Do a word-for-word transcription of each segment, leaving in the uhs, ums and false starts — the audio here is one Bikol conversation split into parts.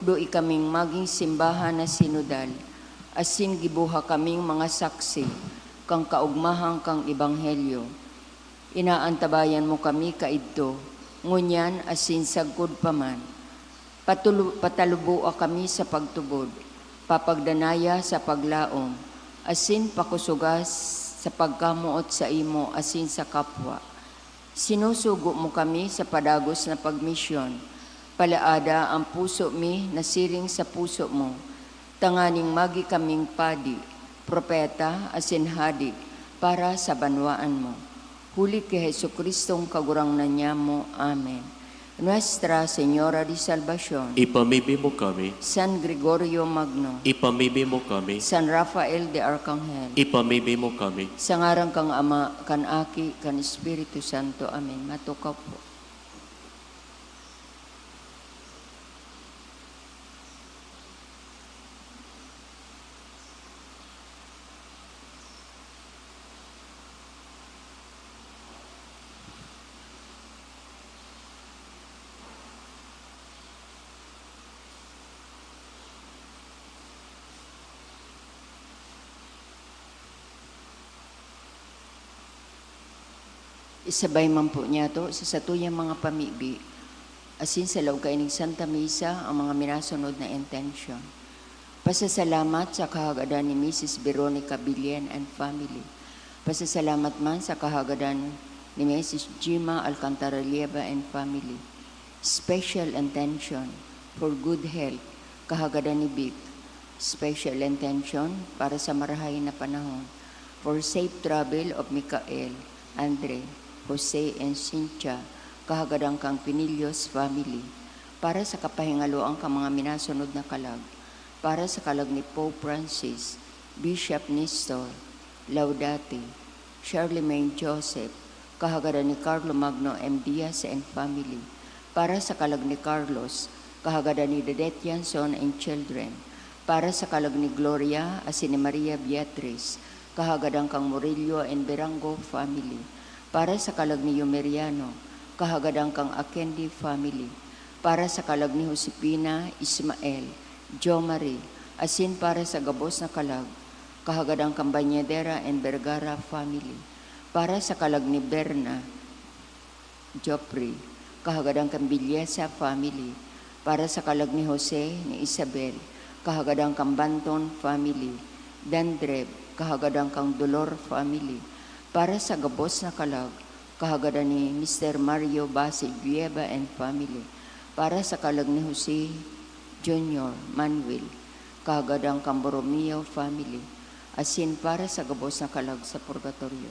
Tudo ikaming magin simbahan na sinodal, asin gibuha kaming mga saksi kan kaogmahan kan Ebanghelyo. Inaantabayan mo kami kaidto, ngunyan asin sagkod pa man. Patulu-, pataluboa kami sa pagtubod, papagdanaya sa paglaom, asin pakusoga sa pagkamoot saimo asin sa kapwa. Sinusugo mo kami sa padagos na pagmisyon. Palaada an puso mi na siring sa puso mo, tanganing magi kaming padi, propeta, asin hade para sa banwaan mo. Huli ki Jesu-Cristong Kagurangnan nyamo. Amen. Nuestra Señora de Salvacion. Ipamibi mo kami. San Gregorio Magno. Ipamibi mo kami. San Rafael de Arcangel. Ipamibi mo kami. Sa ngaran kan Ama, kan Aki, kan Espiritu Santo. Amen. Matukaw po. Isabay man po niyato sa satuyang mga pamibi, asin sa laog kaining Santa Misa, ang mga minasunod na intensyon. Pasasalamat sa kahagadan ni Misis Veronica Billen and family. Pasasalamat man sa kahagadan ni Misis Gima Alcantara Lieva and family. Special intention for good health, kahagadan ni Vic. Special intention para sa marahay na panahon, for safe travel of Michael, Andre, Jose, and Cynthia, kahagadan kan Pinillos family. Para sa kapahingaloan kan mga minasunod na kalag, para sa kalag ni Pope Francis, Bishop Nestor, Laudate, Charlemagne Joseph, kahagadan ni Carlo Magno M. Diaz and family. Para sa kalag ni Carlos, kahagadan ni Dedette Yanson and children. Para sa kalag ni Gloria asin ni Maria Beatriz, kahagadan kan Murillo and Berango family. Para sa kalag ni Yumeriano, kahagadan kan Akendi family. Para sa kalag ni Josefina, Ismael, Jo Marie, asin para sa gabos na kalag, kahagadan kan Bañadera and Vergara family. Para sa kalag ni Berna, Joffrey, kahagadan kan Villesa family. Para sa kalag ni Jose, ni Isabel, kahagadan kan Banton family. Dandreb, kahagadan kan Dolor family. Para sa gabos na kalag, kahagadan ni Mister Mario Basi Grieva and family. Para sa kalag ni Jose Junior Manuel, kahagadan kan Borromeo family. Asin para sa gabos na kalag sa purgatorio.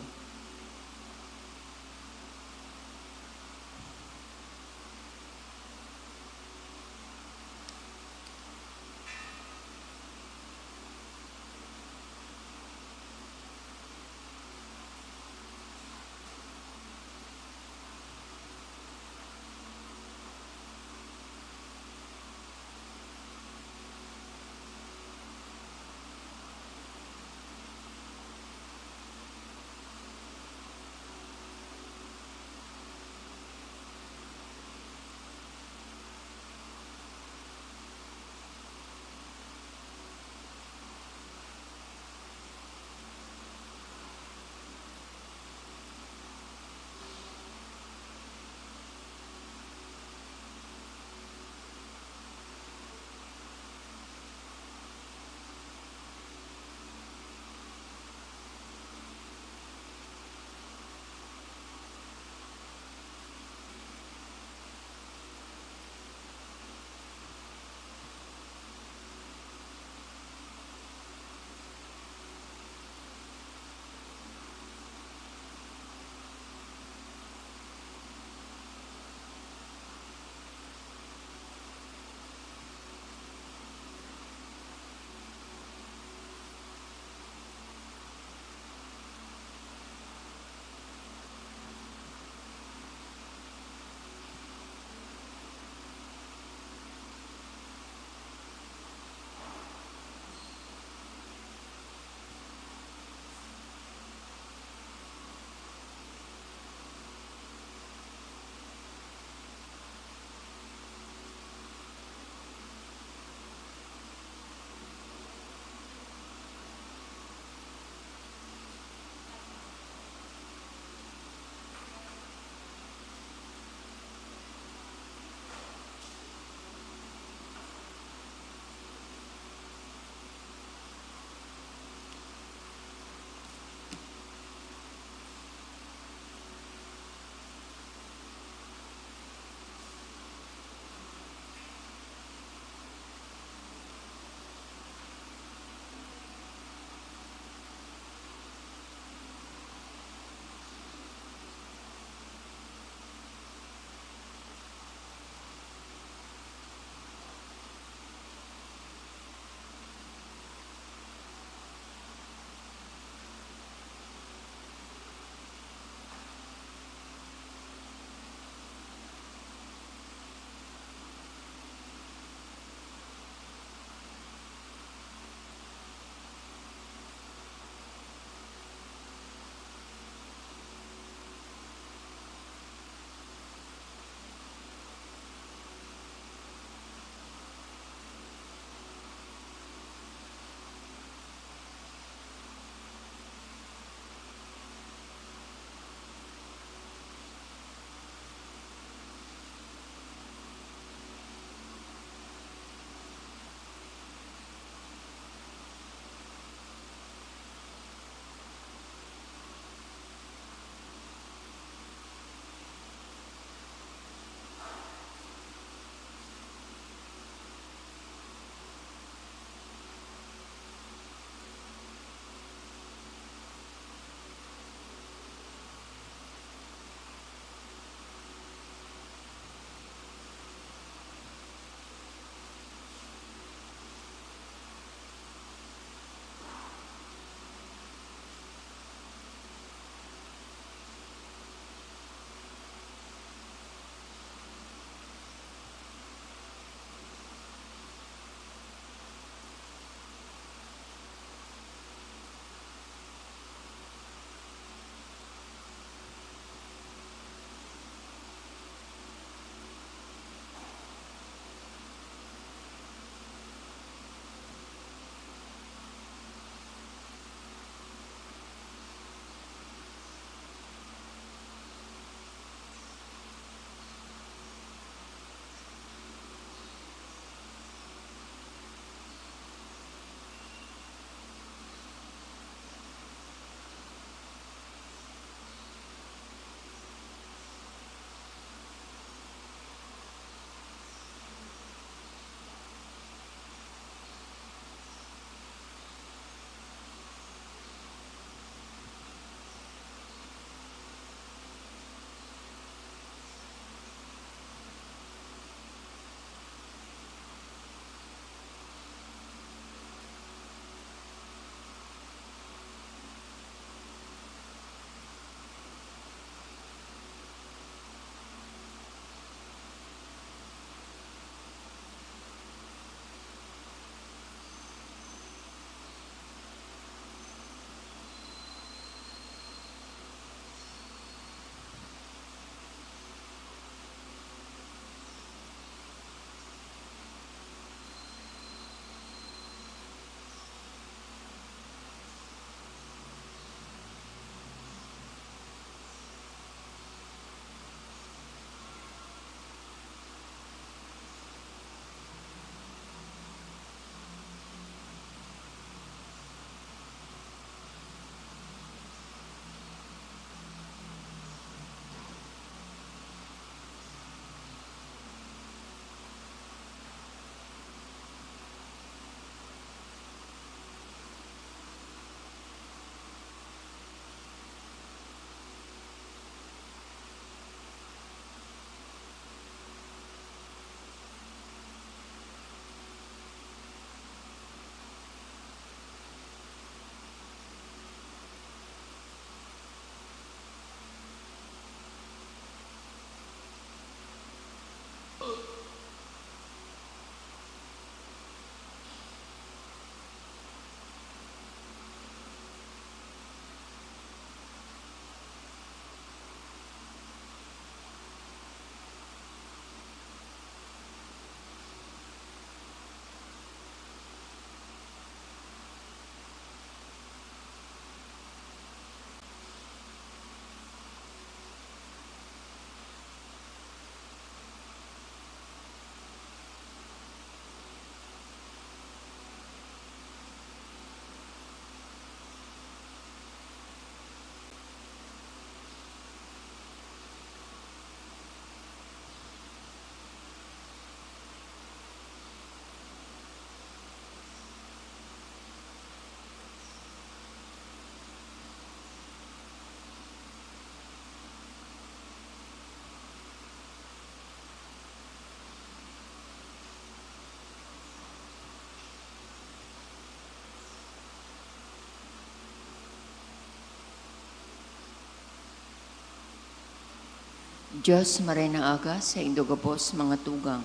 Dios, maray na aga saindo gabos, mga tugang.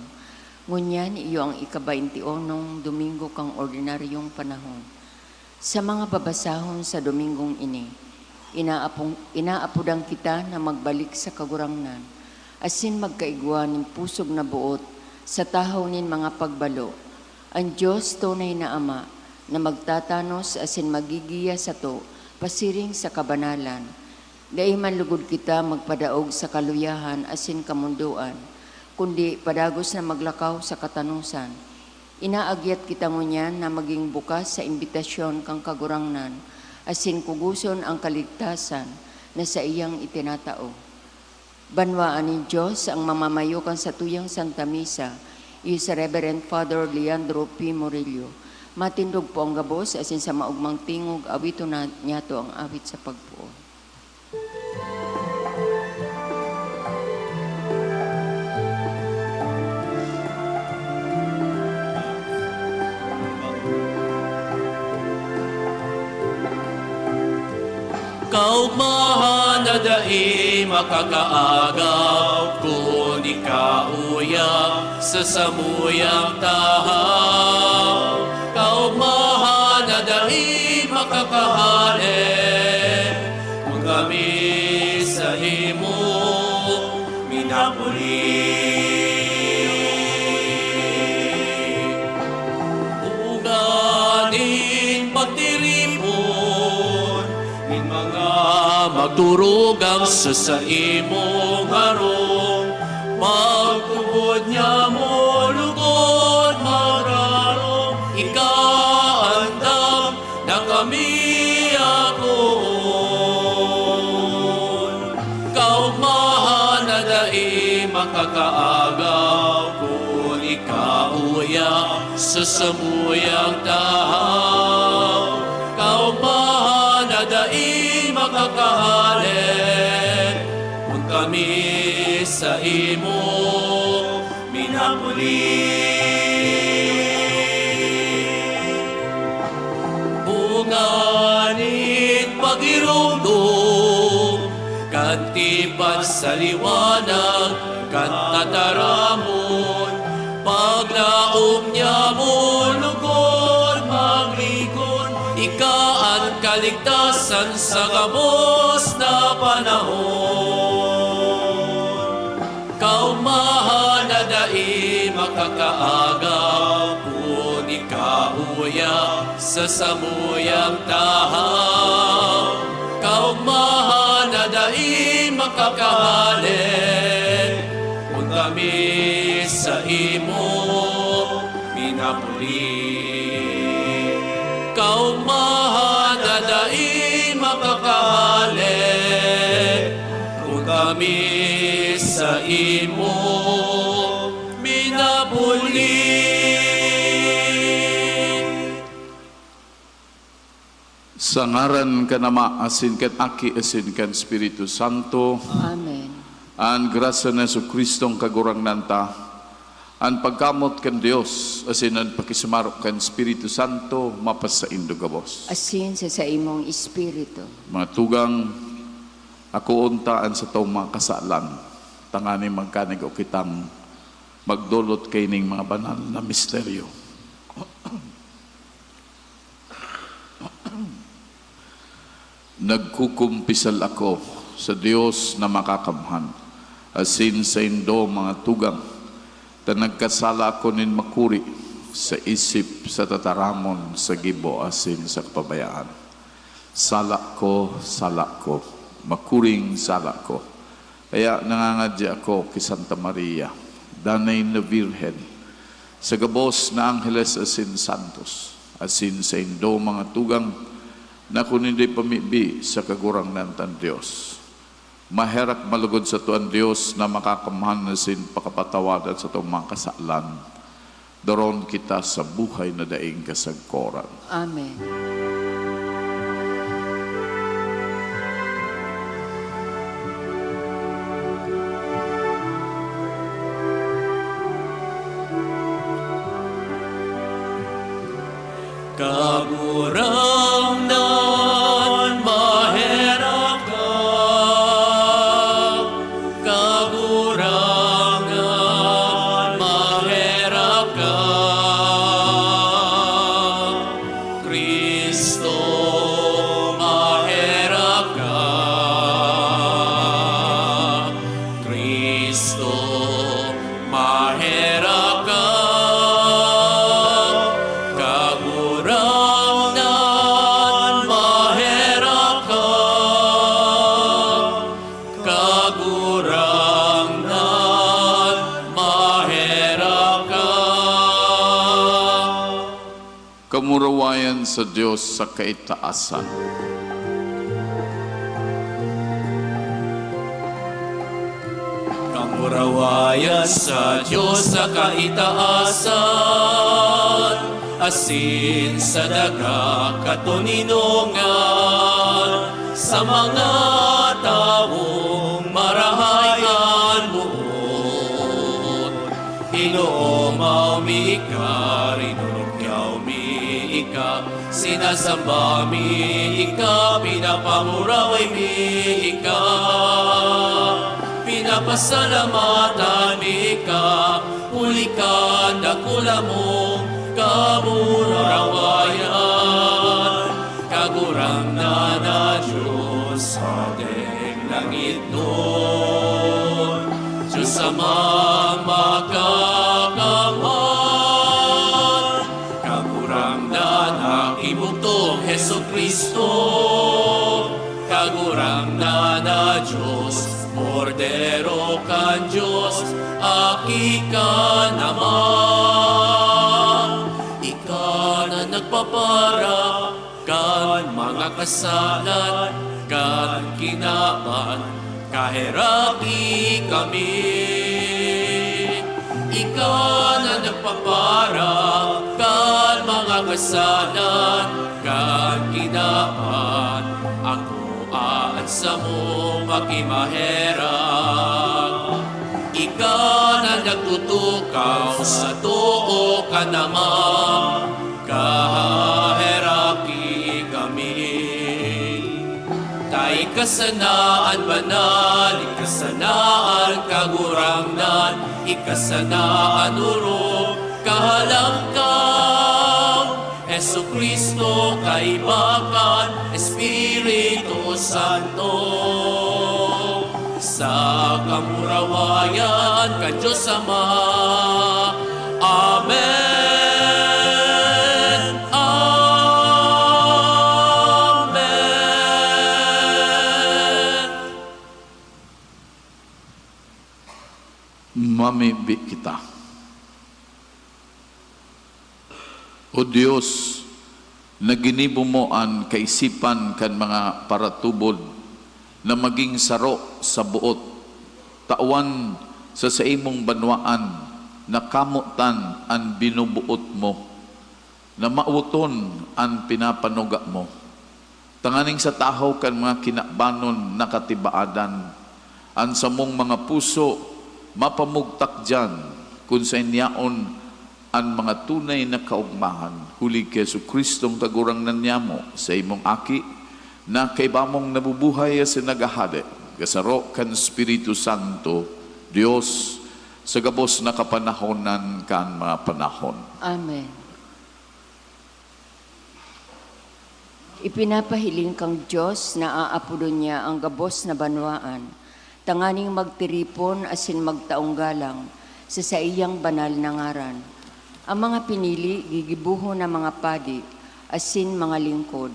Ngunyan iyo ang ika-baynti unong Domingo kan ordinaryong panahon. Sa mga babasahon sa Domingong ini, inaapong-, inaapodan kita na magbalik sa Kagurangnan, asin magkaigwa nin pusog na boot sa tahaw nin mga pagbalo. An Dios tunay na Ama, na magtatanos asin maggigiya sato pasiring sa kabanalan. Dai man lugod kita magpadaog sa kaluyahan asin kamondoan, kundi padagos na maglakaw sa katanosan. Inaagyat kita ngunyan na magin bukas sa imbitasyon kan Kagurangnan asin kugoson an kaligtasan na saiyang itinatao. Banwaan nin Dios an mamamayo kan satuyang Santa Misa, iyo si Reverend Father Leandro P. Murillo. Matindog po ang gabos, asin sa maogmang tingog, awiton na niyato ang awit sa pagpoon. Kaogmahan na dai makakaagaw kun ika uya sa samuyang tahaw. Kaogmahan na dai makakahale kun kami saimo minapuli. Bunga nin pagtiripon nin mga magturugang sa saimong harong, pagtubod niamo lugod magrarong, ika andam na kami akoon. Kaogmahan na dai makakaagaw kun ika uya sa samuyang tahaw. Kaogmahan na dai makakahale kun kami saimo minapuli. Bunga nin pagiromdom kan tipan sa liwanag kan tataramon, paglaom niamo lugod maglikon, ika an kaligtasan sa gabos na panahon. Kaogmahan na dai makakaagaw kun ika uya sa samuyang tahaw. Kaogmahan na dai makakahale kun kami saimo minapuli. Kaogmahan na dai makakahale kun kami saimo minapuli. Sa ngaran kan Ama, asin kan Aki, asin kan Espiritu Santo. Amen. An grasya ni Jesu-Cristo an Kagurangnan ta, an pagkamoot kan Dios, asin an pakisumaro kan Espiritu Santo, mapasaindo gabos. Asin sa saimong espiritu. Mga tugang, akoon ta an satong mga kasalan, tanganing magkanigo kitang magdolot kaining mga banal na misteryo. Nagkukumpisal ako sa Dios na Makakamhan, asin saindo, mga tugang, ta nagkasala ako nin makuri sa isip, sa tataramon, sa gibo, asin sa kapabayaan. Sala ko, sala ko, makuring sala ko. Kaya nangangadya ako ki Santa Maria, danay na Birhen, sa gabos na angheles asin santos, asin saindo, mga tugang, na kun hindi pamibi sa Kagurangnan tang Dios, maherak malugod sato an Dios na Makakamhan asin pakapatawad an satong mga kasalan. Doron kita sa buhay na daing kasagkoran. Amen. Kagurangnan, maherak ka. Kagu- Kamurawayan sa Dios sa kaitaasan. Kamurawayan sa Dios sa kaitaasan, asin sa daga katoninongan, sa mga tawong marahay an boot. Inoomaw mi ika, rinurukyaw mi ika, sinasamba mi ika, pinapanguraway mi ika, pinapasalamatan mi ika, huli kan dakula mong kamurawayan. Kagurangnan na Dios, Hadeng langitnon, Dios Amang Makakamhan, Kagurangnan na Aki bugtong Jesu-Cristo, Kagurangnan na Dios, Kordero kan Dios, Aki kan Ama. Ika na nagpapara kan mga kasalan kan kinaban, kaheraki kami. Ika na nagpapara kan mga kasalan kan kinaban, akoa an samong pakimaherak. Ika na nagtutukaw sa too kan Ama, kahaheraki kami. Ta ika sana an banal, ika sana an kagurangnan, ika sana an orog, kahalangkaw, Jesu-Cristo, kaiba kan Espiritu Santo, sa kamurawayan kan Dios Ama. Amen! Amen! Mamibi kita. O Dios, na ginibo mo an kaisipan kan mga paratubod na magin saro sa boot, tawan sa saimong banwaan na kamotan an binuboot mo, na mawoton an pinapanuga mo, tanganing sa tahaw kan mga kinabanon na katibaadan, an samong mga puso mapamugtak diyan, kun saen yaon an mga tunay na kaogmahan, huli ki Jesu-Cristong Kagurangnan niyamo, saimong Aki, na kaiba mong nabubuhay asin naghahade, kasaro kan Espiritu Santo, Dios, sa gabos na kapanahonan kan mga panahon. Amen. Ipinapahiling kan Dios na aapodon niya an gabos na banwaan, tanganing magtiripon asin magtaong galang sa saiyang banal na ngaran. An mga pinili gigibohon na mga padi asin mga lingkod,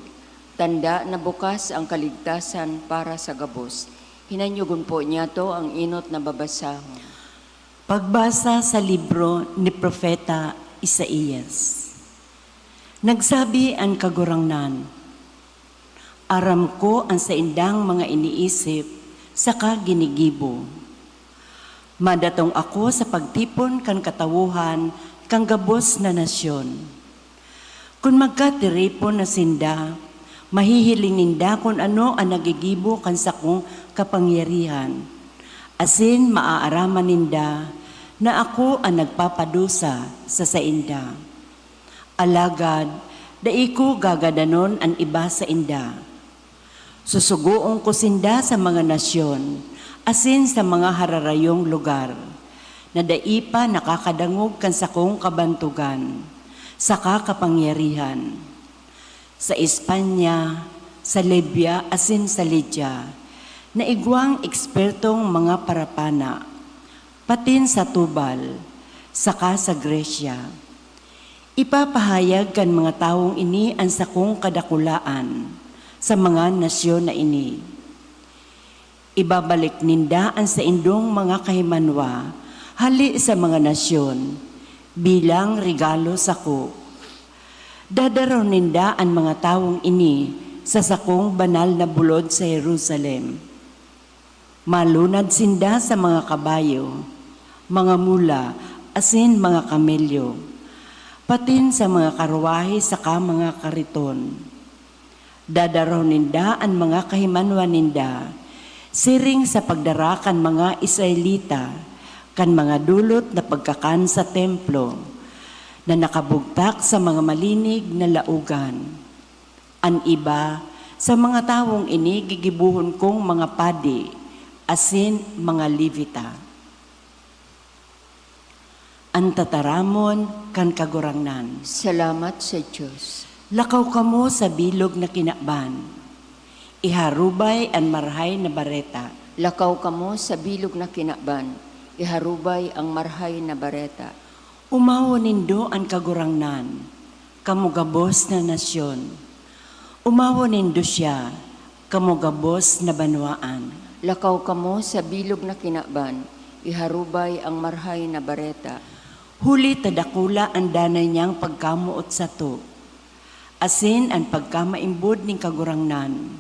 tanda na bukas an kaligtasan para sa gabos. Hinanyogon po niyato an enot na babasahon. Pagbasa sa libro ni Propeta Isaias. Nagsabi an Kagurangnan, "Aram ko an saindang mga iniisip saka ginigibo. Madatong ako sa pagtipon kan katawohan kan gabos na nasyon. Kun magkatiripon na sinda, mahihiling ninda kun ano an nagigibo kan sakong kapangyarihan, asin maaaraman ninda na ako an nagpapadusa sa sainda. Alagad dai ko gagadanon an iba sainda. Susugoon ko sinda sa mga nasyon asin sa mga hararayong lugar, na dai pa nakakadangog kan sakong kabantogan saka kapangyarihan. Sa Espanya, sa Libya asin sa Lydia, na igwang ekspertong mga parapana, patin sa Tubal, saka sa Grecia. Ipapahayag kan mga tawong ini an sakong kadakulaan sa mga nasyon na ini. Ibabalik ninda an saindong mga kahimanwa hale sa mga nasyon bilang regalo sako. Dadaraw ninda an mga tawong ini sa sakong banal na bulod sa Jerusalem. Malunad sinda sa mga kabayo, mga mula, asin mga kamelyo, patin sa mga karwahe saka mga kariton. Dadaraw ninda an mga kahimanwan ninda, siring sa pagdara kan mga Israelita kan mga dulot na pagkakan sa templo, na nakabugtak sa mga malinig na laogan. An iba sa mga tawong ini gigibohon kong mga padi asin mga Levita. An tataramon kan Kagurangnan. Salamat sa Dios. Lakaw kamo sa bilog na kinaban. Iharubay an Marahay na Bareta. Lakaw kamo sa bilog na kinaban. Iharubay ang Marahay na Bareta. Umawon nindo an Kagurangnan, kamo gabos na nasyon. Umawon nindo siya, kamo gabos na banwaan. Lakaw kamo sa bilog na kinaban, iharubay ang Marahay na Bareta. Huli ta dakula an danay niyang pagkamoot sato, asin an pagkamaimbod nin Kagurangnan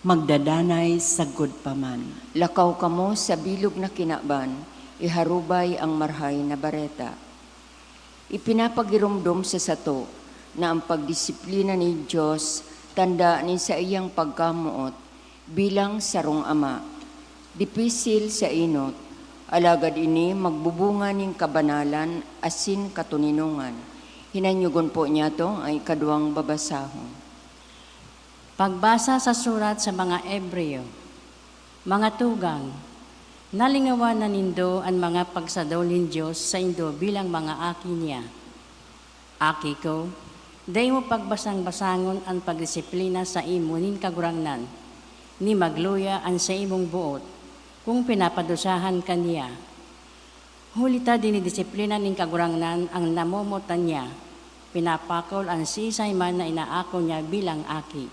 magdadanay sagkod pa man. Lakaw kamo sa bilog na kinaban, iharubay ang Marahay na Bareta. Ipinapagiromdom sa sato na ang pagdisiplina nin Dios tanda nin saiyang pagkamoot bilang sarong ama. Dipisil sa enot, alagad ini magbubunga nin kabanalan asin katoninongan. Hinanyogon po niyato ang ikaduwang babasahon. Pagbasa sa surat sa mga Hebreo. Mga tugang, nalingawan na nindo an mga pagsadol nin Dios saindo bilang mga aki niya. Aki ko, dai mo pagbasang-basangon an pagdisiplina sa imo nin Kagurangnan, ni magluya an saimong boot, kun pinapadusahan ka niya. Huli ta dinidisiplina nin Kagurangnan an namomotan niya, pinapakol an siisay man na inaako niya bilang aki.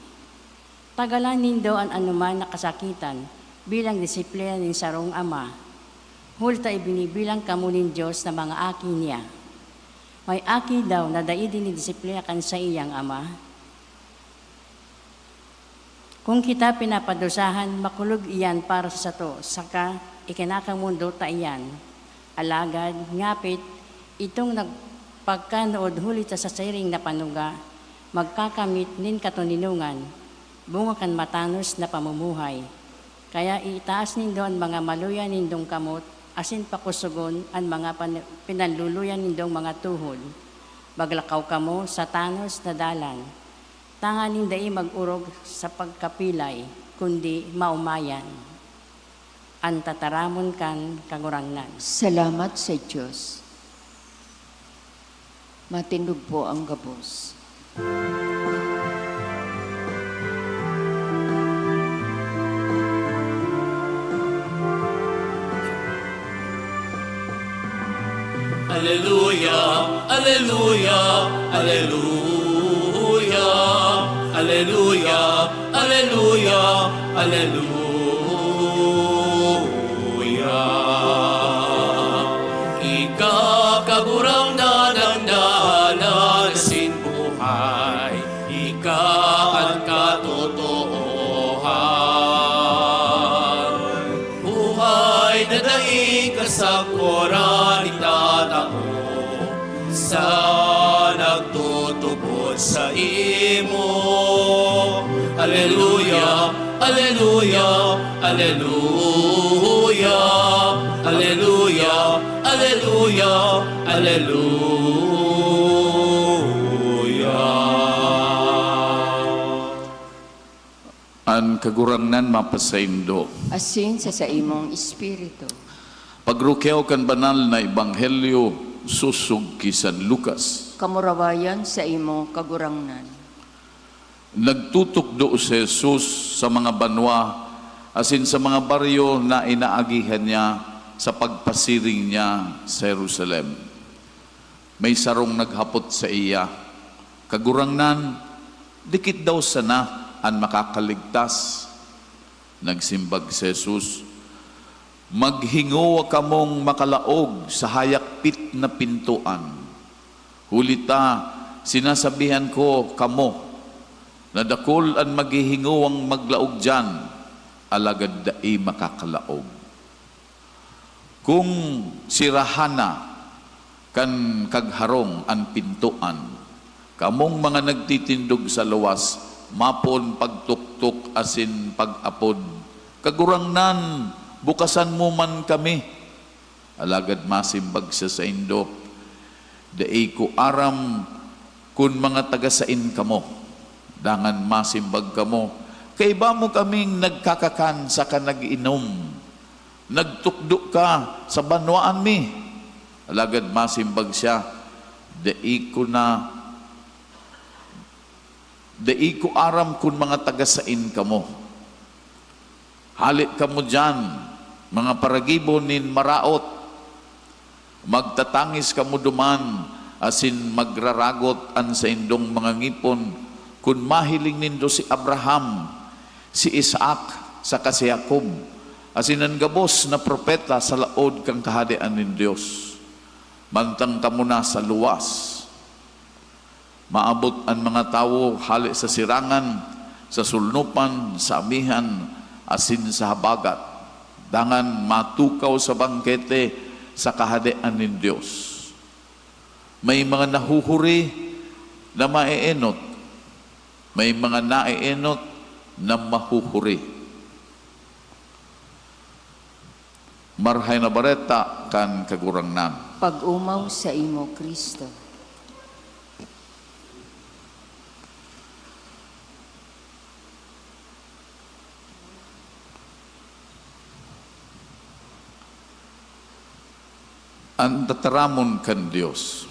Tagalan nindo an anoman na kasakitan bilang disiplina nin sarong ama, huli ta ibinibilang kamo nin Dios na mga aki niya. May aki daw na dai dinidisiplina kan saiyang ama? Kun kita pinapadusahan, makulog iyan para sa sato, saka ikinakamondo ta iyan. Alagad, ngapit, itong nagpagkanood huli ta sa siring na panuga, magkakamit nin katoninongan, bunga kan matanos na pamumuhay. Kaya iitaas nindo an mga maluya nindong kamot, asin pakosogon an mga pan-, pinanluluya nindong mga tuhod. Maglakaw kamo sa tanos na dalan, tanganing dai mag-orog sa pagkapilay, kundi maomayan. An tataramon kan Kagurangnan. Salamat sa Dios. Matindog po ang gabos. Aleluya, aleluya, aleluya, aleluya, aleluya, aleluya. Ika, Kagurangnan, an dalan asin buhay. Ika an katotoohan. Buhay na daing kasagkoran itatao sa nagtutubod saimo. Aleluya, aleluya, aleluya, aleluya, aleluya, aleluya. An Kagurangnan mapasaindo. Asin sa saimong espiritu. Pagrukyaw kan banal na ebanghelyo sosog ki San Lucas. Kamurawayan saimo, Kagurangnan. Nagtutukdo si Jesus sa mga banwa asin sa mga baryo na inaagihan niya sa pagpasiring niya sa Jerusalem. May sarong naghapot saiya, "Kagurangnan, dikit daw sana an makakaligtas?" Nagsimbag si Jesus, "Maghingowa kamong makalaog sa hayakpit na pintoan, huli ta Sinasabihan ko kamo na dakul an maghihingowang maglaog diyan, alagad dai makakalaog. Kun sirahana kan kagharong an pintoan, kamong mga nagtitindog sa luwas, mapoon pagtuktok asin pag-apod, "Kagurangnan, bukasan mo man kami!" Alagad masimbag siya saindo, "Dai ko aram kun mga taga saen kamo." Dangan masimbag kamo, "Kaiba mo kaming nagkakakan saka nag-inom. Nagtukdo ka sa banwaan mi." Alagad masimbag siya, "Dai ko na, dai ko aram kun mga taga saen kamo. Hale kamo diyan, mga paragibo nin maraot. Magtatangis kamo duman asin magraragot an saindong mga ngipon kun mahiling nindo si Abraham, si Isaac, saka si Jacob, asin an gabos na propeta sa laog kan Kahadean nin Dios. Mantang kamo na sa luwas, maabot an mga tawo hale sa sirangan, sa solnopan, sa amihan, asin sa habagat, dangan matukaw sa bangkete sa Kahadean nin Dios. May mga nahuhuri na maeenot, may mga naeenot na mahuhuri." Marahay na Bareta kan Kagurangnan. Pag-omaw saimo, Cristo. An tataramon kan Dios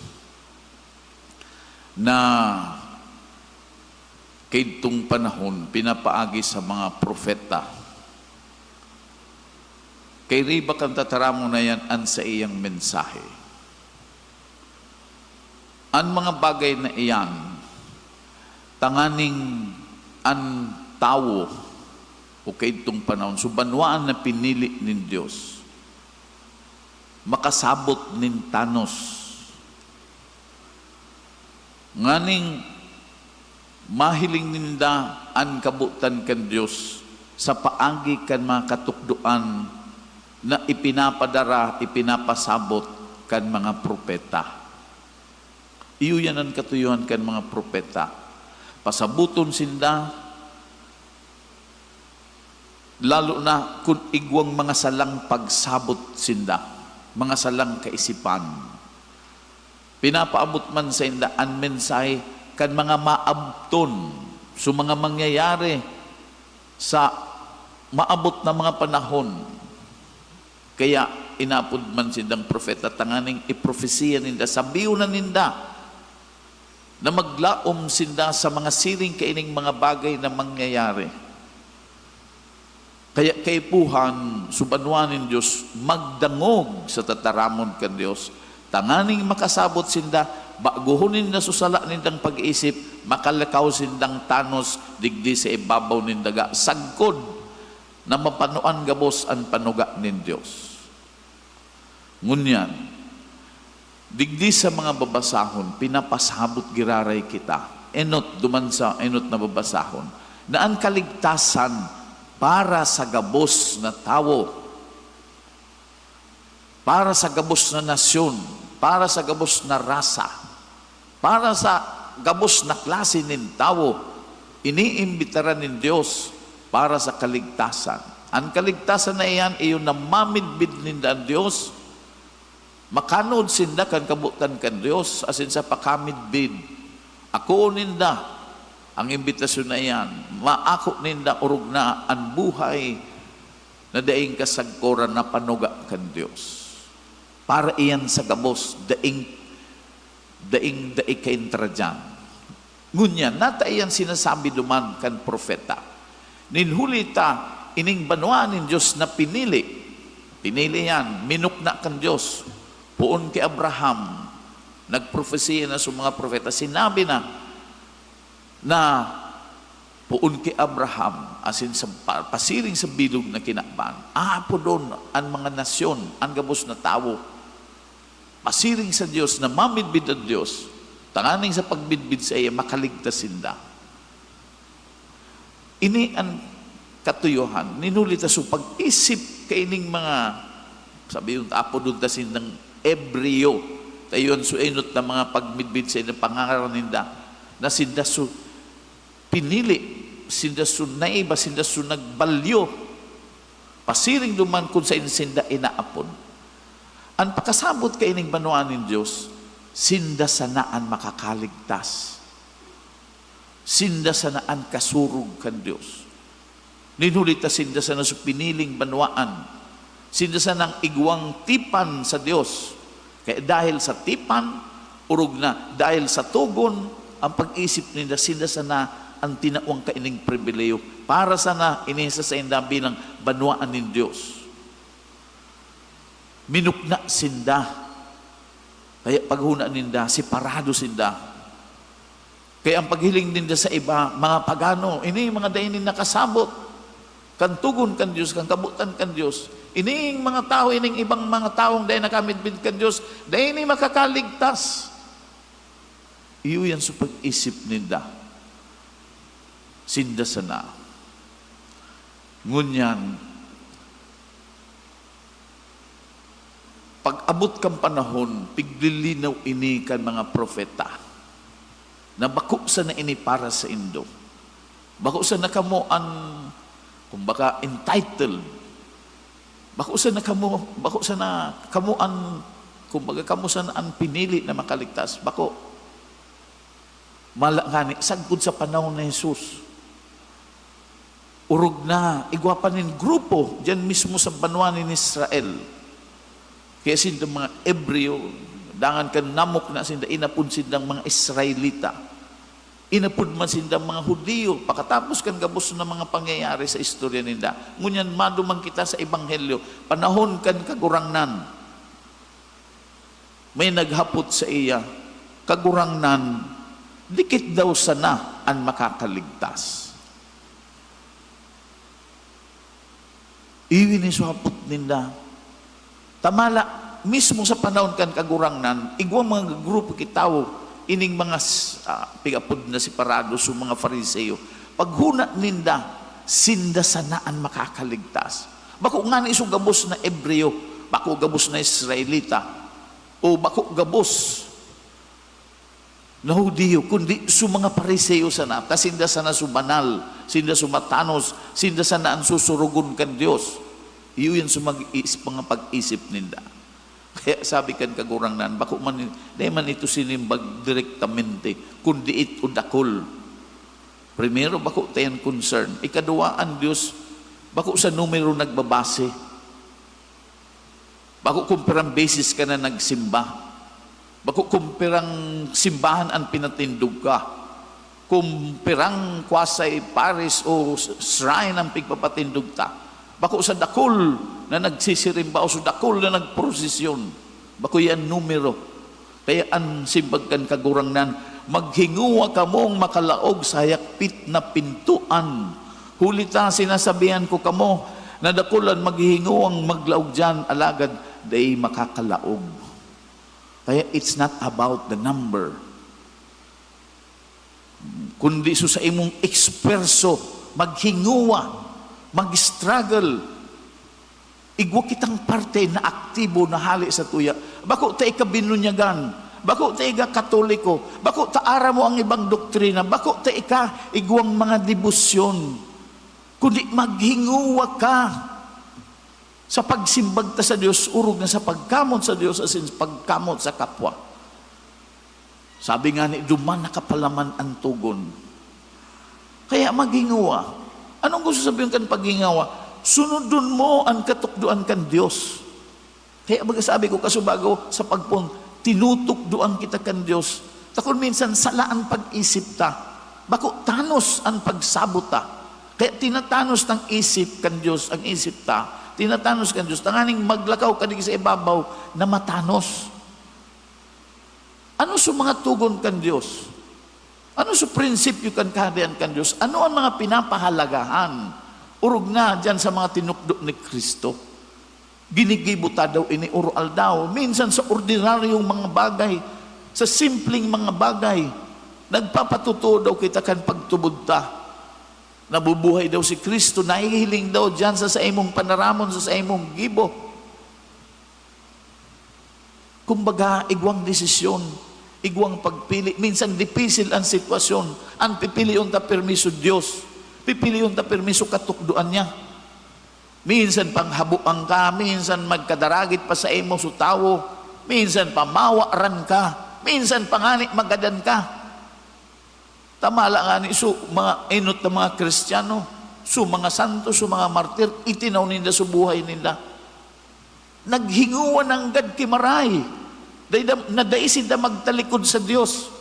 na kaidtong panahon pinapaagi sa mga propeta. Kairiba kan tataramon na iyan an saiyang mensahe. An mga bagay na iyan, tanganing an tawo o kaidtong panahon, so banwaan na pinili nin Dios, makasabot nin tanos. Nganing mahiling ninda an kabotan kan Dios sa paagi kan mga katukdoan na ipinapadara, ipinapasabot kan mga propeta. Iyo yan an katuyohan kan mga propeta. Pasaboton sinda, lalo na kun igwang mga salang pagsabot sinda, mga salang kaisipan. Pinapaabot man sainda an mensahe kan mga maabton, so mga mangyayari sa maabot na mga panahon. Kaya inapod man sindang propeta tanganing iprofesiya ninda, sabihon na ninda na maglaom sinda sa mga siring kaining mga bagay na mangyayari. Kaya kaipuhan, so banwa nin Dios, magdangog sa tataramon kan Dios, tanganing makasabot sinda, bagohon ninda so sala nindang pag-iisip, makalakaw sindang tanos digdi sa ibabaw nin daga, sagkod na mapanuan gabos an panuga nin Dios. Ngunyan, digdi sa mga babasahon, pinapasabot giraray kita, enot duman sa enot na babasahon, na an kaligtasan para sa gabos na tawo, para sa gabos na nasyon, para sa gabos na rasa, para sa gabos na klase nin tawo, iniimbitaran nin Dios para sa kaligtasan. An kaligtasan na iyan, iyo na mamidbid ninda an Dios, makanood sinda kan kabotan kan Dios, asin sa pakamidbid, akoon ninda ang imbitasyon na iyan, maako ninda orog na an buhay na daing kasagkoran na panuga kan Dios. Para iyan sa gabos, daing, daing dai kaintra diyan. Ngunyan, nata iyan sinasabi duman kan propeta. Nin huli ta, ining banwaan nin Dios na pinili. Pinili yan, minukna kan Dios. Poon ki Abraham, nagprofesiya na sa mga propeta. Sinabi na, na poon ki Abraham, asin sa pa-, pasiring sa bilog na kinaban, aapodon an mga nasyon, an gabos na tawo. Pasiring sa Dios na mamidbid an Dios, tanganing sa pagmidbid saiya, makaligtas sinda. Ini an katuyohan. Nin huli ta su pag-isip kaining mga, sabi yun, apodon ta sindang Ebreo. Tayon su enot na mga pagmidbid sa inang pangaran ninda, na sinda su pinili, sinda su naiba, sinda su nagbalyo. Pasiring duman kun saen sinda inaapod. An pakasabot kaining banwaan nin Dios, sinda sana an makakaligtas. Sinda sana an kasurog kan Dios. Nin huli ta sinda sana su piniling banwaan. Sinda sanang igwang tipan sa Dios. Kaya dahil sa tipan, orog na, dahil sa togon, ang pag-isip ninda, sinda sana an tinawang kaining pribilehiyo. Para sana ini sa sainda bilang banwaan nin Dios. Minukna sinda. Kaya paghona ninda, separado sinda. Kaya ang paghiling ninda sa iba, mga pagano, ini mga dai nin nakasabot kan togon kan Dios, kan kabotan kan Dios. Ining mga tawo, ining ibang mga tawong dai nakamidbid kan Dios, dai ni makakaligtas. Iyo yan sa pag-isip ninda. Sinda sana. Ngunyan, pag-abot kan panahon, piglilinaw ini kan mga propeta, na bako sana ini para saindo. Bako sana kamo an, kumbaga, entitled. Bako sana kamo, bako sana kamo an, kumbaga, kamo sana an pinili na makaligtas. Bako. Mala ngani, sagkod sa panahon ni Jesus, orog na, igwa pa nin grupo diyan mismo sa banwa nin Israel. Kaya sinda mga Ebreo, dangan kan namukna sinda, inapod sindang mga Israelita. Inapod man sindang mga Judio, pakatapos kan gabos na mga pangyayari sa istorya ninda. Ngunyan, maduman kita sa Ebanghelyo, panahon kan Kagurangnan. May naghapot saiya, "Kagurangnan, dikit daw sana an makakaligtas?" Iwi ni su hapot ninda. Tamala, mismo sa panahon kan Kagurangnan, igwang mga grupo ki tawo, ining mga s-, ah, pigapod na separado su mga Fariseo. Paghona ninda, sinda sana an makakaligtas. Bako ngani su gabos na Ebreo, bako gabos na Israelita, o bako gabos na Judio, kundi su mga Fariseo sana, ta sinda sana su banal, sinda su matanos, sinda sana an susurugon kan Dios. Iyo yan su mag-is-, mga pag-isip ninda. Kaya sabi kan Kagurangnan, bako man, dai man ito sinimbag direktamente, kundi ito dakul. Primero, bako ta yan concern. Ikaduwa, an Dios, bako sa numero nagbabase. Bako kung pirang beses ka na nagsimba. Bako kung pirang simbahan an pinatindog ka. Kung pirang kwasay paris o s-, shrine an pigpapatindog ta. Bako sa dakul na nagsisirimba o sa dakul na nagprosesyon. Bako yan numero. Kaya an simbag kan Kagurangnan, "Maghingowa kamong makalaog sa hayakpit na pintoan. Huli ta sinasabihan ko kamo na dakul an maghihinguwang maglaog diyan, alagad dai makakalaog." Kaya it's not about the number, kundi su saimong esfuerso, maghingowa, mag-struggle. Igwa kitang parte na aktibo na hale sa tuya. Bako ta ika-binunyagan, bako ta ika-Katoliko, bako ta aram mo ang ibang doktrina, bako ta ika igwang mga debosyon, kundi maghingowa ka sa pagsimbag ta sa Dios, orog na sa pagkamot sa Dios asin sa pagkamot sa kapwa. Sabi ngani, duman nakapalaman an togon. Kaya maghingowa. Anong gusto sabihin kan paghingowa? Sunodon mo an katukdoan kan Dios. Kaya baga sabi ko, kasubago sa pagpon, tinutukdoan kita kan Dios. Ta kun minsan sala an pag-isip ta. Bako tanos an pagsabot ta. Kaya tinatanos ng isip kan Dios ang isip ta. Tinatanos kan Dios. Tanganing maglakaw ka digdi sa ibabaw na matanos. Ano su mga togon kan Dios? Ano su prinsipyo kan Kahadean kan Dios? Ano an mga pinapahalagahan? Orog na diyan sa mga tinukdo ni Cristo. Ginigibo ta daw ini oro-aldaw. Minsan sa ordinaryong mga bagay, Sa simpleng mga bagay, nagpapatotoo daw kita kan pagtubod ta. Nabubuhay daw si Cristo, nahihiling daw diyan sa saimong panaramon, sa saimong gibo. Kumbaga, igwang desisyon, igwang pagpili. Minsan dipisil an sitwasyon. An pipilion ta, permiso Dios. Pipilion ta, permiso katukdoan niya. Minsan panghabuan ka, minsan magkadaragit pa saimo su tawo, minsan pamawaran ka, minsan pa ngani magadan ka. Tamala ngani su mga enot na mga Kristiyano, su mga santo, su mga martir, itinaw ninda su buhay ninda. Naghingowa nanggad ki maray, dai da, na dai sinda magtalikod sa Dios,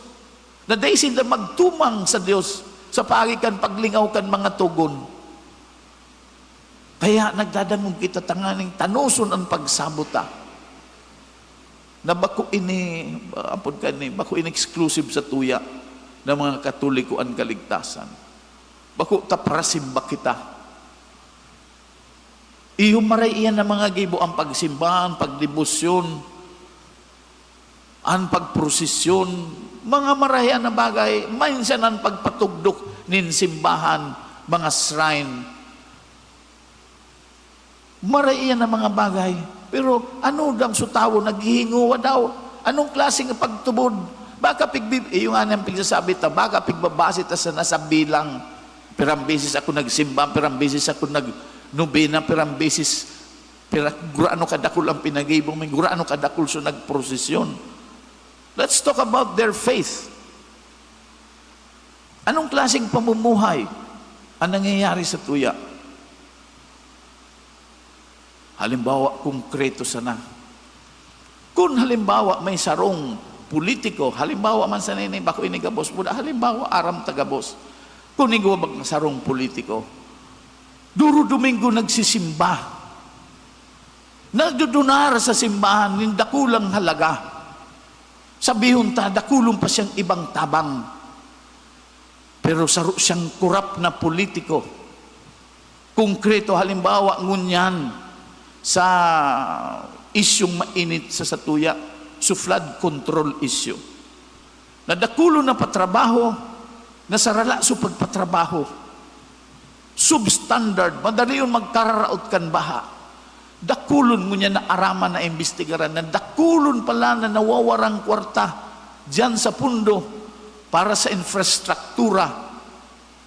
na dai sinda magtumang sa Dios sa paagi kan paglingaw kan mga togon. Kaya nagdadangog kita tanganing tanoson an pagsabot ta, na bako ini, apod kani, bako ini exclusive sa tuya na mga Katoliko an kaligtasan. Bako ta parasimba kita. Iyo, maray iyan na mga gibo, an pagsimba, an pagdebosyon, an pagprosesyon, mga maray iyan na bagay, minsan an pagpatugdok nin simbahan, mga shrine. Maray iyan na mga bagay. Pero ano daw su tawo, naghihingowa daw? Anong klaseng pagtubod? Baka pigbi-, iyo nga nang pigsasabi ta, baka pigbabase ta sana sa bilang. Pirang beses ako nagsimba, pirang beses ako nag-nobena, pirang beses, pira-, gurano kadakul ang pinagibo mi, gurano kadakul su nagprosesyon. Let's talk about their faith. Anong klaseng pamumuhay ang nangyayari sa tuya? Halimbawa, konkreto sana. Kun halimbawa, may sarong politiko, halimbawa man sana ini, bako ini gabos, buda, halimbawa, aram ta gabos. Kun igwa bang sarong politiko, duro Domingo nagsisimba, nagdudunar sa simbahan nin dakulang halaga. Sabihon ta, dakulon pa siyang ibang tabang. Pero saro siyang korap na politiko. Konkreto, halimbawa, ngunyan sa isyung mainit sa satuya, su flood control issue. Nadakulon na patrabaho, nasarala su pagpatrabaho. Substandard, madalion magkararaot kan baha. Dakulon ngunyan na araman na imbestigaran, na dakulon pala na nawawarang kwarta diyan sa pondo para sa infrastruktura,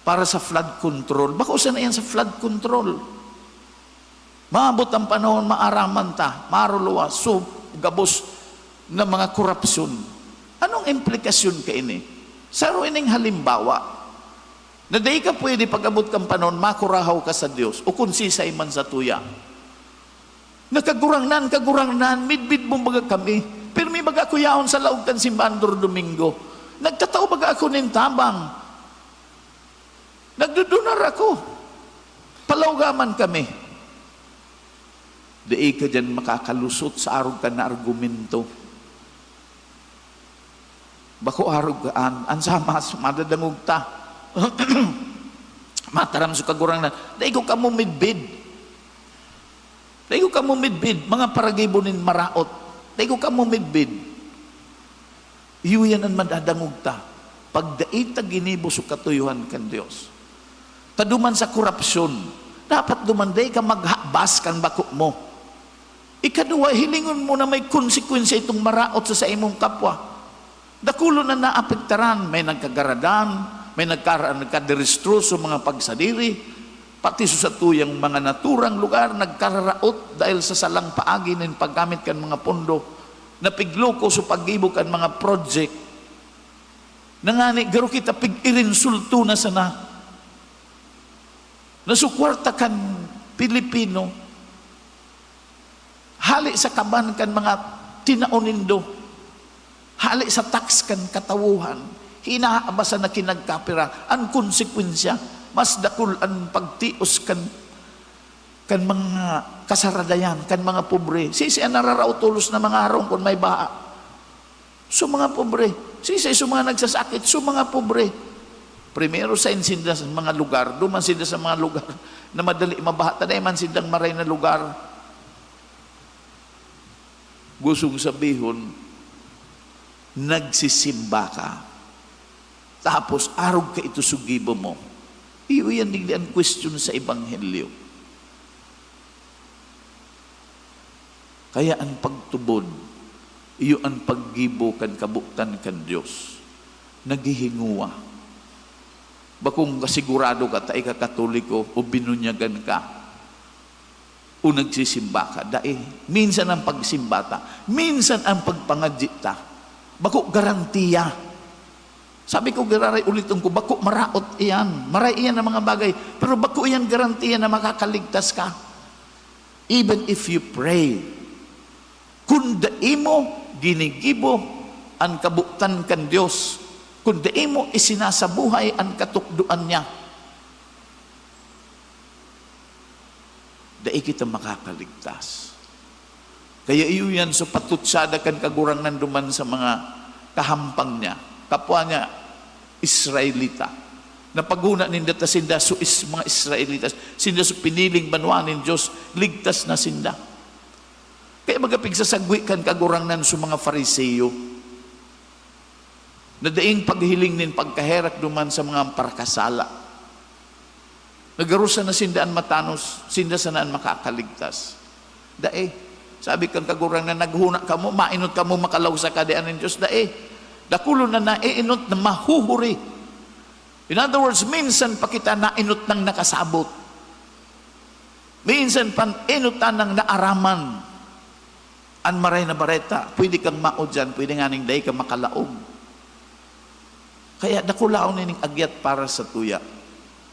para sa flood control. Bako sana iyan sa flood control. Maabot ang panahon, maaraman ta, maruluwas, su gabos na mga korupsyon. Anong implikasyon kaini? Saro ining halimbawa na dai ka pwede pag-abot kan panahon, makurahaw ka sa Dios o kun sisay man sa tuya. Na, "Kagurangnan, Kagurangnan, midbid mo baga kami? Pirmi baga ako yaon sa laog kan simbahan duro Domingo? Nagtatao baga ako nin tabang? Nagdudunar ako? Palawga man kami." Dai ka diyan makakalusot sa arog kan na argumento. Bako arog ka an, an sa mas madadangog ta. Mataram su Kagurangnan, "Dai ko kamo midbid. Dai ko kamo midbid, mga paragibo nin maraot. Dai ko kamo midbid." Iyo yan an madadangog ta pag dai ta ginibo su katuyohan kan Dios. Ta duman sa korupsyon, dapat duman dai ka maghabas kan bako mo. Ikaduwa, hilingon mo na may konsekwensya itong maraot sa saimong kapwa. Dakulon an naapektaran, may nagkagaradan, may nagkara-, nagkaderestroso mga pagsadiri, pati sa satuyang mga naturang lugar nagkararaot dahil sa salang paagi nin paggamit kan mga pondo na pigloko sa paggibo kan mga project. Nangani, garo kita pig-irinsulto na sana. Na su kwarta kan Pilipino, hali sa kaban kan mga tinao nindo, hali sa tax kan katawohan, hinahabasan na kinagkapira. An konsekwensya, mas dakul an pagtios kan, kan mga kasaradayan, kan mga pobre. Sisi an nararaot tolos na mga harong kun may baha? Su mga pobre. Sisay su mga nagsasakit? Su mga pobre. Primero, sain sinda sa mga lugar, duman sinda sa mga lugar na madali mabaha, ta dai man sindang maray na lugar. Gustong sabihon, Nagsisimba ka, tapos arog ka ito sugibo mo. Iyo yan digdi an question sa Ebanghelyo. Kaya an pagtubod, iyo an paggibo kan kabotan kan Dios. Naghihingowa. Bakong kasigurado ka ta ika Katoliko o binunyagan ka o nagsisimba ka, dai. Minsan ang pagsimba ta, minsan ang pagpangadyi ta, bako garantiya. Sabi ko, giraray uliton ko, bako maraot iyan. Maray iyan ang mga bagay, pero bako iyan garantiya na makakaligtas ka. Even if you pray, kun dai mo ginigibo an kabotan kan Dios, kun dai mo isinasabuhay an katukdoan niya, dai kita makakaligtas. Kaya iyo yan sa patutsada kan Kagurangnan duman sa mga kahampang niya, kapwa niya Israelita. Napaghona ninda ta sinda so is, mga Israelitas, sinda so piniling banwa nin Dios, ligtas na sinda. Kaya baga pigsasagwi kan Kagurangnan sa mga Fariseo na daing paghiling nin pagkaherak duman sa mga parakasala. Nagarusa na sinda an matanos, sinda sana an makakaligtas. Dai. Sabi kan Kagurangnan, "Naghona kamo, mainot kamo, makalaog sa Kahadean nin Dios." Dai. Dakulon na nainot na mahuhuri. In other words, minsan pa kita nainot nang nakasabot. Minsan pa inot ta nang naaraman. An Maray na Bareta, pwede kang mao diyan, pwede nganing dai ka makalaog. Kaya dakulaon nining agyat para sa tuya.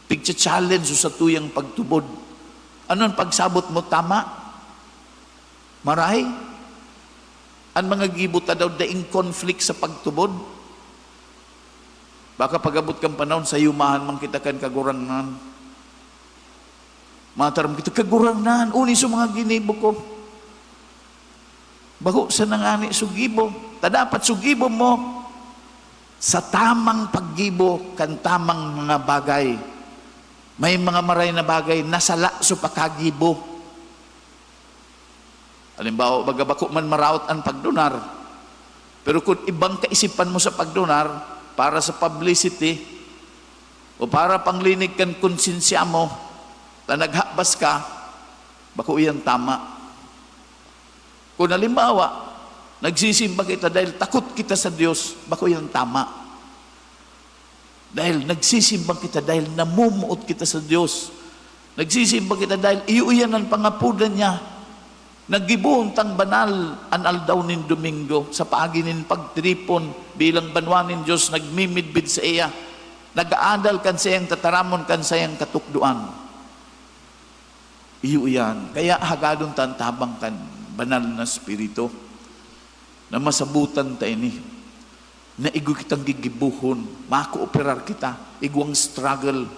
Pigcha-challenge sa tuyang pagtubod. Ano an pagsabot mo? Tama? Maray? An mga gibo ta daw daing conflict sa pagtubod? Baka pag-abot kan panahon, sayumahan man kita kan Kagurangnan. Mataram kita, "Kagurangnan, uni sa mga ginibo ko. Bako sana ngani sugibo." Ta dapat sugibo mo sa tamang paggibo kan tamang mga bagay. May mga maray na bagay na sala sa pakagibo. Halimbawa, baga bako man maraot an pagdonar, pero kun ibang kaisipan mo sa pagdonar para sa publicity o para panglinig kan konsinsya mo, ta naghabas ka, bako iyan tama. Kun halimbawa, nagsisimba kita dahil takot kita sa Dios, bako iyan tama. Dahil nagsisimba kita, dahil namumuot kita sa Dios. Nagsisimba kita dahil iyo iyan an pangapodan niya. Naggibohon tang banal an aldaw nin Domingo sa paagi nin pagtiripon bilang banwa nin Dios, nagmimidbid saiya, nag-aadal kan saiyang tataramon, kan saiyang katukdoan. Iyo iyan. Kaya hagadon ta an tabang kan Banal na Espiritu na masabotan ta ini. Na igwa kitang gigibohon, makooperar kita, igwang struggle,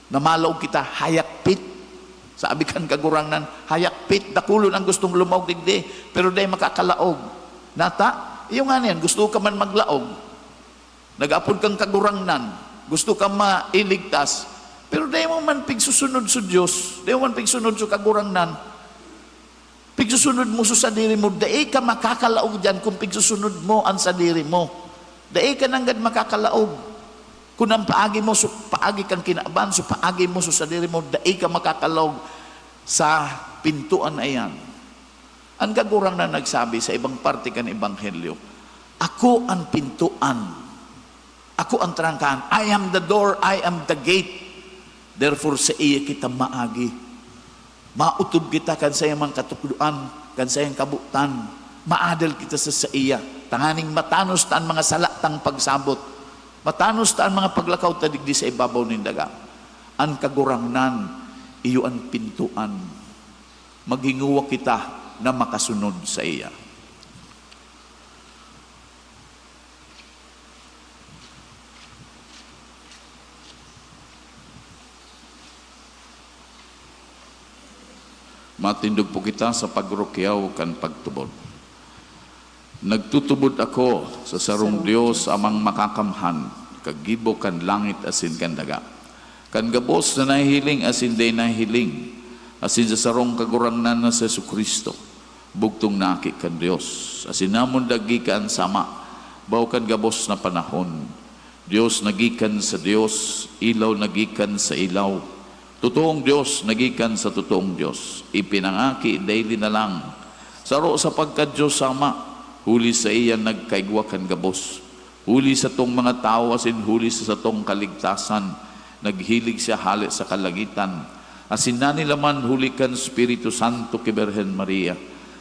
na malaog kita, hayakpit. Sabi kan Kagurangnan, "Hayakpit, dakulon an gustong lumaog digdi, pero dai makakalaog." Nata, iyo ngani yan, gusto ka man maglaog. Nag-apod kang Kagurangnan, gusto ka mailigtas, pero dai mo man pigsusunod sa Dios, dai mo man pigsunod sa Kagurangnan. Pigsusunod mo sa sadiri mo, dai ka makakalaog diyan kun pigsusunod mo an sadiri mo. Dai ka nanggad makakalaog. Kun ang paagi mo, su-, paagi kan kinaban, su-, paagi mo sa sadiri mo, dai ka makakalaog sa pintoan na iyan. Ang Kagurangnan nagsabi sa ibang parte kan Ebanghelyo, "Ako an pintoan. Ako an trangkahan. I am the door, I am the gate." Therefore, saiya kita maagi. Maotob kita kan saiyang mga katukdoan, kan saiyang kabotan. Maadal kita sa saiya, tanganing matanos ta an mga sala tang pagsabot. Matanos ta an mga paglakaw ta digdi sa ibabaw nin daga. An Kagurangnan, iyo an pintoan. Maghingowa kita na makasunod saiya. Matindog po kita sa pagrukyaw kan pagtubod. Nagtutubod ako sa sarong Dios, Amang Makakamhan, Kaggibo kan langit asin kan daga, kan gabos na nahihiling asin dai nahihiling, asin sa sarong Kagurangnan na si Jesu-Cristo, bugtong na Aki kan Dios, asin namundag gikan sa Ama, Baw kan gabos na panahon, Dios na gikan sa Dios, ilaw na gikan sa ilaw, totoong Dios na gikan sa totoong Dios, ipinangaki daily na lang, saro sa pagka-Dios Ama, huli sa iya nagkaigwa kan gabos, huli satong mga tawo asin huli sa satong kaligtasan, naghilig siya hale sa kalangitan, asin nanilaman huli kan Espiritu Santo ki Birhen Maria,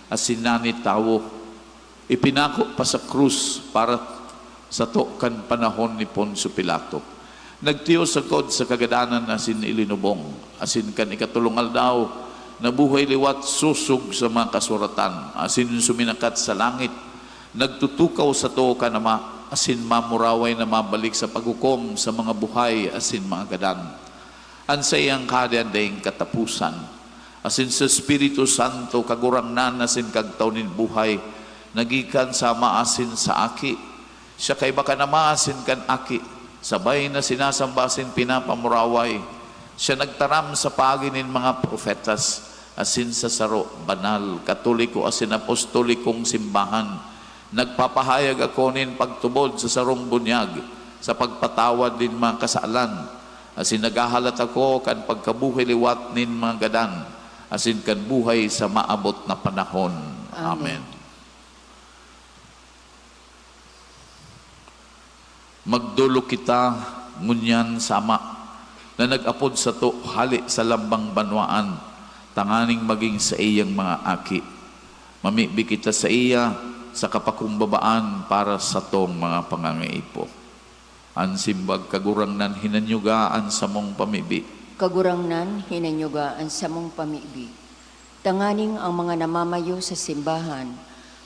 asin nanitawo. Ipinako pa sa krus para sato kan panahon ni Poncio Pilato. Nagtiyo sagkod sa kagadanan asin ilinubong, asin kan ikatolong aldaw, nabuhay liwat sosog sa mga kasuratan, asin suminakat sa langit. Nagtutukaw sato kan Ama, asin mamuraway na mabalik sa paghukom sa mga buhay asin mga gadan. An saiyang kahadean daing kataposan, asin sa Espiritu Santo, Kagurangnan asin Kagtao nin buhay, na gikan sa Ama asin sa Aki. Siya kaiba kan Ama asin kan Aki, sabay na sinasamba asin pinapamuraway. Siya nagtaram sa paagi nin mga propetas, asin sa saro, banal, katoliko asin apostolikong simbahan. Nagpapahayag ako nin pagtubod sa sarong bunyag, sa pagpatawad nin mga kasalan, asin naghahalat ako kan pagkabuhay liwat nin mga gadan, asin kan buhay sa maabot na panahon. Amen. Amen. Magdolok kita ngunyan sa Ama, na nag-apod sato hale sa lambang banwaan, tanganing magin saiyang mga aki. Mamibi kita saiya sa kapakumbabaan para satong mga pangangaipo. An simbag, Kagurangnan, hinanyuga an samong pamibi. Kagurangnan, hinanyuga an samong pamibi. Tanganing ang mga namamayo sa simbahan,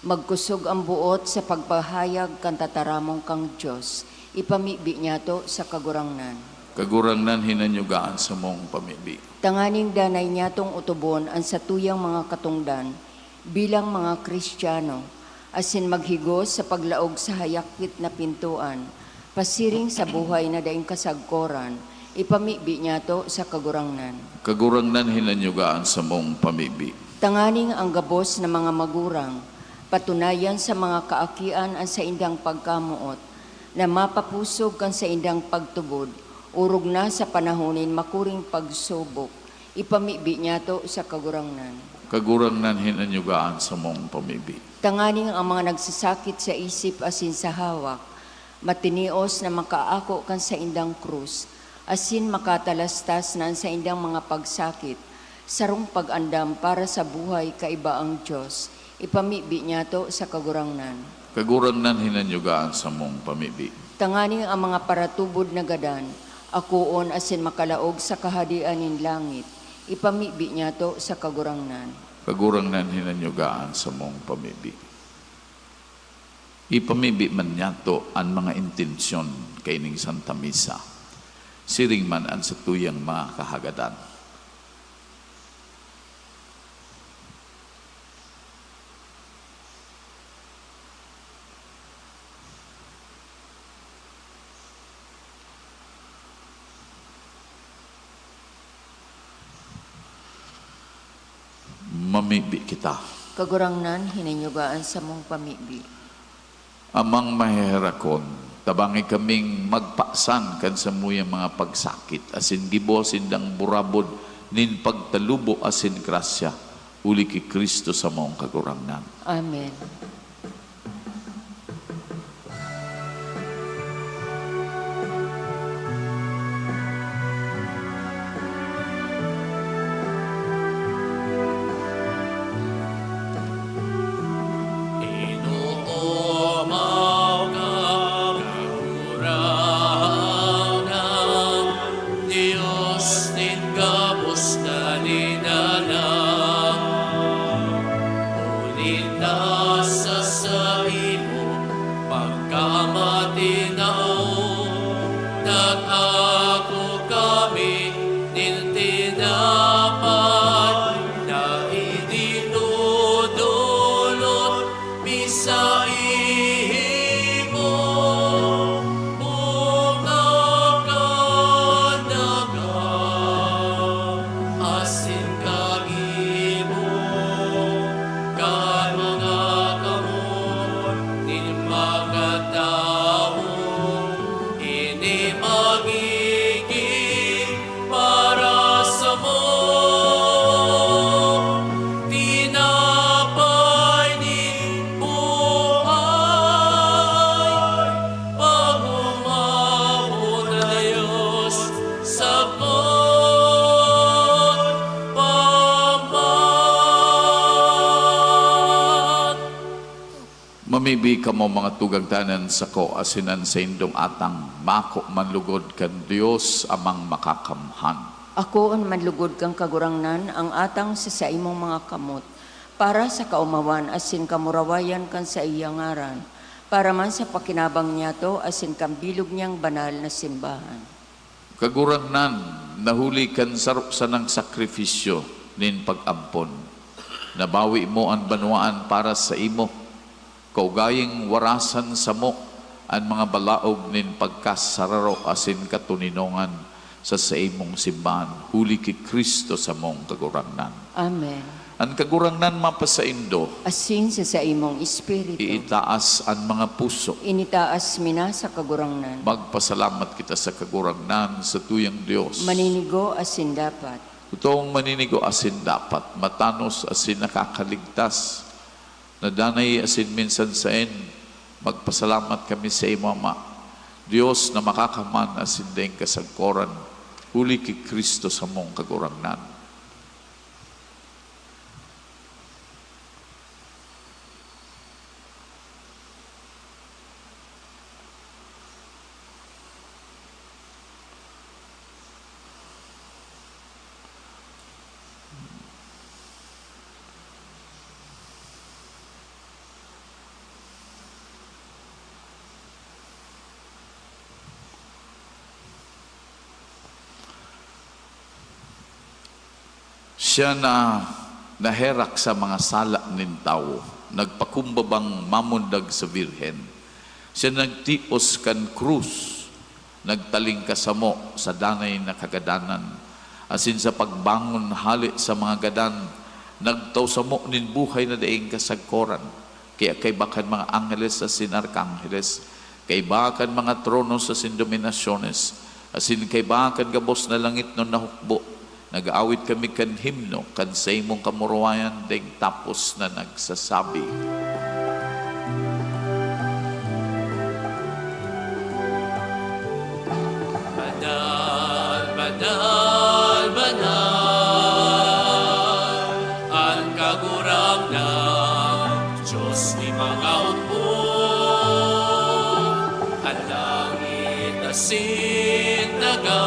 magkusog an boot sa pagpahayag kan tataramon kan Dios, ipamibi niyato sa Kagurangnan. Kagurangnan, hinanyuga an samong pamibi. Tanganing danay niyatong otobon an satuyang mga katongdan bilang mga Cristiano, asin maghigos sa paglaog sa hayakpit na pintoan, pasiring sa buhay na daing kasagkoran, ipamibi niyato sa Kagurangnan. Kagurangnan, hinanyuga an samong pamibi. Tanganing ang gabos na mga magurang, patunayan sa mga kaakian an saindang pagkamoot, na mapapusog kan saindang pagtubod, orog na sa panahon nin makuring pagsubok, ipamibi niyato sa Kagurangnan. Kagurangnan, hinanyuga an samong pamibi. Tanganing ang mga nagsasakit sa isip asin sa hawak, matinios na makaako kan saindang krus, asin makatalastas na an saindang mga pagsakit, sarong pag-andam para sa buhay kaiba ang Dios, ipamibi niyato sa Kagurangnan. Kagurangnan, hinanyuga an samong pamibi. Tanganing ang mga paratubod na gadan, akoon asin makalaog sa Kahadean nin langit, ipamibi niyato sa Kagurangnan. Kagurangnan, hinanyuga an samong pamibi. Ipamibi man niyato an mga intensyon kaining Santa Misa. Siring man an satuyang mga kahagadan. Mamibi kita. Kagurangnan, hinanyuga an samong pamibi. Amang Maheherakon, tabangi kaming magpasan kan samuyang mga pagsakit, asin giboha sindang burabod nin pagtalubo asin grasya, huli ki Cristo samong Kagurangnan. Amen. Inoomaw ka, Kagurangnan, Dios nin gabos na linalang, huli ta sa Ibi kamo, mga tugang, ta an sako asin an saindong atang mako man lugod kan Dios Amang Makakamhan. Akoon man lugod kan Kagurangnan ang atang sa saimong mga kamot, para sa kaomawan asin kamurawayan kan saiya ngaran, para man sa pakinabang niyato asin kan bilog niyang banal na simbahan. Kagurangnan, na huli kan saro sanang sakrifisyo nin pag-ampon, nabawi mo an banwaan para saimo, kaugaying warasan samo an mga balaog nin pagkasararo asin katoninongan sa saimong simbahan, huli ki Cristo samong Kagurangnan. Amen. An Kagurangnan mapasaindo. Asin sa saimong espiritu. Iitaas an mga puso. Initaas mi na sa Kagurangnan. Magpasalamat kita sa Kagurangnan, sa tuyang Dios. Maninigo asin dapat. Totoong maninigo asin dapat, matanos asin nakakaligtas, na danay asin minsan saen, magpasalamat kami sa imo, Ama, Dios na Makakamhan asin daing kasagkoran, huli ki Cristo samong Kagurangnan. Siya na naherak sa mga sala nin tawo, nagpakumbabang mamundag sa Birhen. Siya nagtios kan krus, nagtalingkas samo sa danay na kagadanan, asin sa pagbangon hale sa mga gadan, nagtao samo nin buhay na daing kasagkoran, kaya kaiba kan mga angheles asin arkangheles, kaiba kan mga tronos asin dominasyones, asin kaiba kan gabos na langitnon na hukbo, nag-aawit kami kan himno kan saimong kamurawayan daing tapos na nagsasabi, "Banal, banal, banal, an Kagurangnan, Dios nin mga hukbo. An langit asin daga,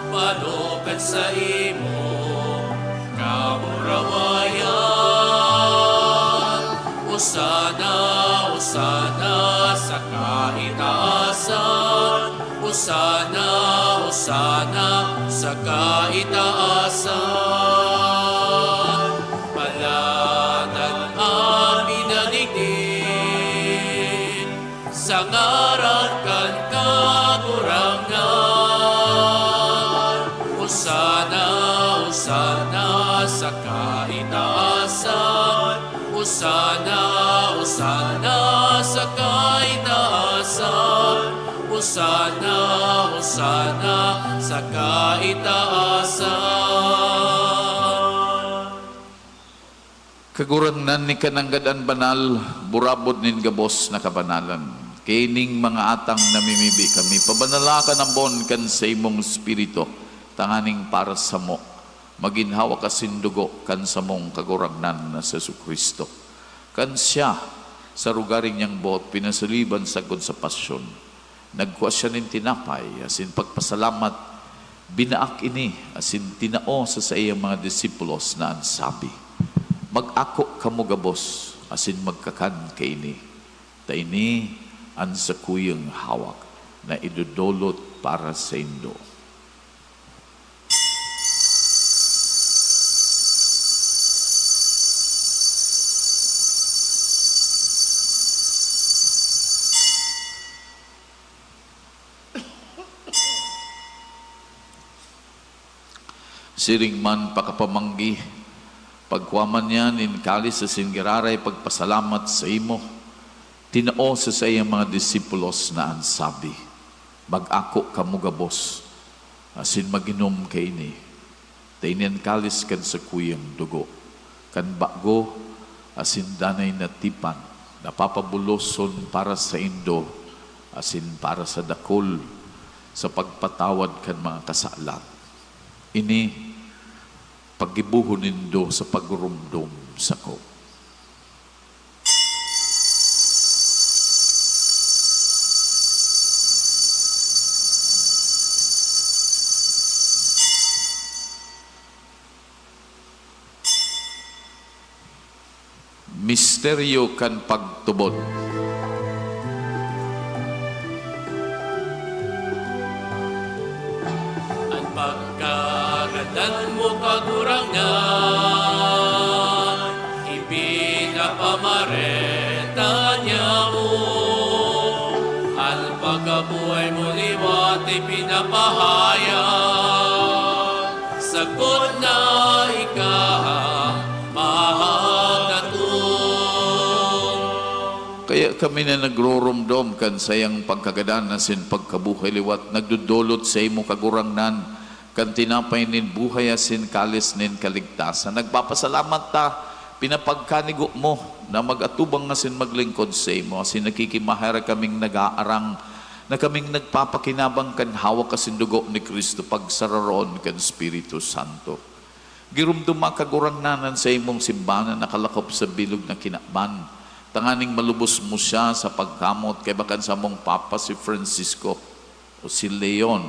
pano kan saimong kamurawayan. Osana, Osana sa kaitaasan. Osana, Osana sa kaitaasan. Palatandaan an pinadigdi sa ngaran kan Kagurangnan. Osana, Osana sa kaitaasan. Osana, Osana sa kaitaasan. Osana, Osana sa kaitaasan." Kagurangnan, ika nanggad an banal, burabod nin gabos na kabanalan. Kaining mga atang namimibi kami, pabanala kan ambon kan saimong Espiritu, tanganing para samo, magin hawak asin dugo kan samong Kagurangnan na si Jesu-Cristo. Kan siya, sa rugaring niyang boot, pinasaliban sagkod sa pasyon, nagkua siya nin tinapay, asin pagpasalamat, binaak ini, asin tinao sa saiyang mga disipulos na an sabi, "Mag-ako kamo gabos, asin magkakan kaini, ta ini an sakuyang hawak na idodolot para saindo." Siring man pakapamanggi, pagkua man niya nin kalis asin giraray pagpasalamat saimo, tinao sa saiyang mga disipulos na an sabi, "Mag-ako kamo gabos, asin mag-inom kaini, ta ini an kalis kan sakuyang dugo, kan bago asin danay na tipan, na papabuloson para saindo asin para sa dakul sa pagpatawad kan mga kasalan. Ini paggibohon nindo sa pagromdom sako." Misteryo kan pagtubod. An pagkagadan mo, Kagurangnan, ipinapamareta niamo. An pagkabuhay mo liwat ipinapahayag. Sagkod na ika, Mahagkatong. Kaya kami na nagroromdom kan saiyang pagkagadan asin pagkabuhay liwat, nagdodolot saimo, Kagurangnan, kan tinapay nin buhay asin kalis nin kaligtasan. Nagpapasalamat ta, pinapagkanigo mo na mag-atubang asin maglingkod saimo, asin nakikimaherak kaming nag-aarang na kaming nagpapakinabang kan hawak asin dugo ni Cristo, pagsararoon kan Espiritu Santo. Giromdoma, Kagurangnan, an saimong simbahan na nakalakop sa bilog na kinaban, tanganing malubos mo siya sa pagkamot, kaiba kan samong Papa, si Francisco, o si Leon,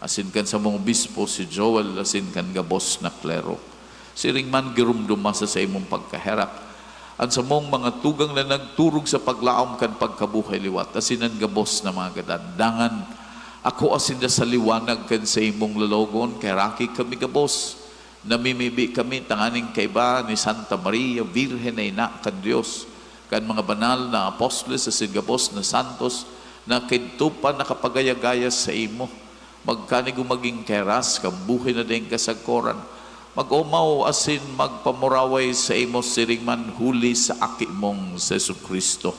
asin kan samong Obispo, si Joel, asin kan gabos na klero. Siring man, giromdoma sa saimong pagkaherak an samong mga tugang na nagturog sa paglaom kan pagkabuhay liwat, asin an gabos na mga gadan. Dangan, akoa sinda sa liwanag kan saimong lalawogon, kaheraki kami gabos. Namimibi kami tanganing kaiba ni Santa Maria Virgen na ina kan Dios, kan mga banal na apostoles asin gabos na santos na kaidto pa nakapagaya-gaya saimo. Magkanigo magin kaheras kan buhay na daing kasagkoran. Mag-omaw asin magpamuraway saimo siring man huli sa Aki mong si Jesu-Cristo.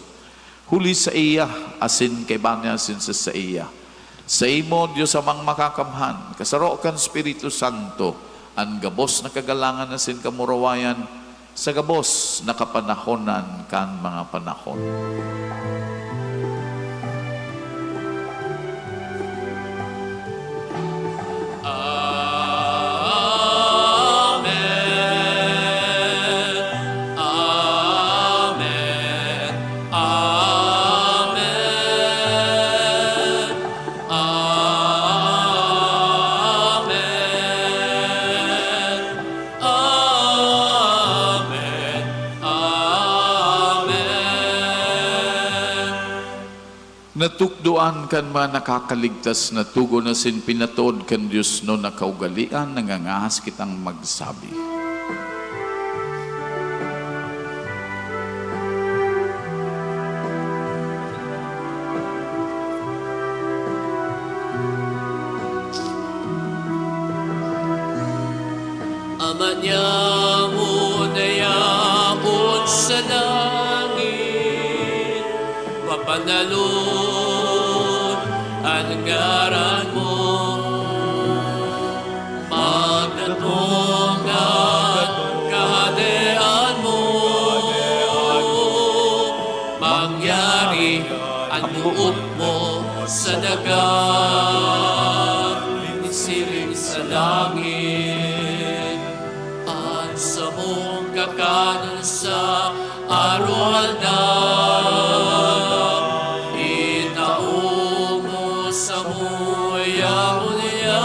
Huli saiya, asin kaiba niya, asin sa saiya. Saimo, Dios Amang Makakamhan, kasaro kan Espiritu Santo, an gabos na kagalangan asin kamurawayan, sa gabos na kapanahonan kan mga panahon. Amen. Amen. Amen. Amen. Amen. Amen. Natukdoan kan mga nakakaligtas na togon asin pinatood kan Dios no na kaugalean, nangangahas kitang magsabi. Ama niamo na yaon sa langit, mapanalon an ngaran mo. Magdatong an Kahadean mo. Mangyari an boot mo sa daga, siring sa langit. An samong kakanon sa aroaldaw, itao mo samo yaon liyan,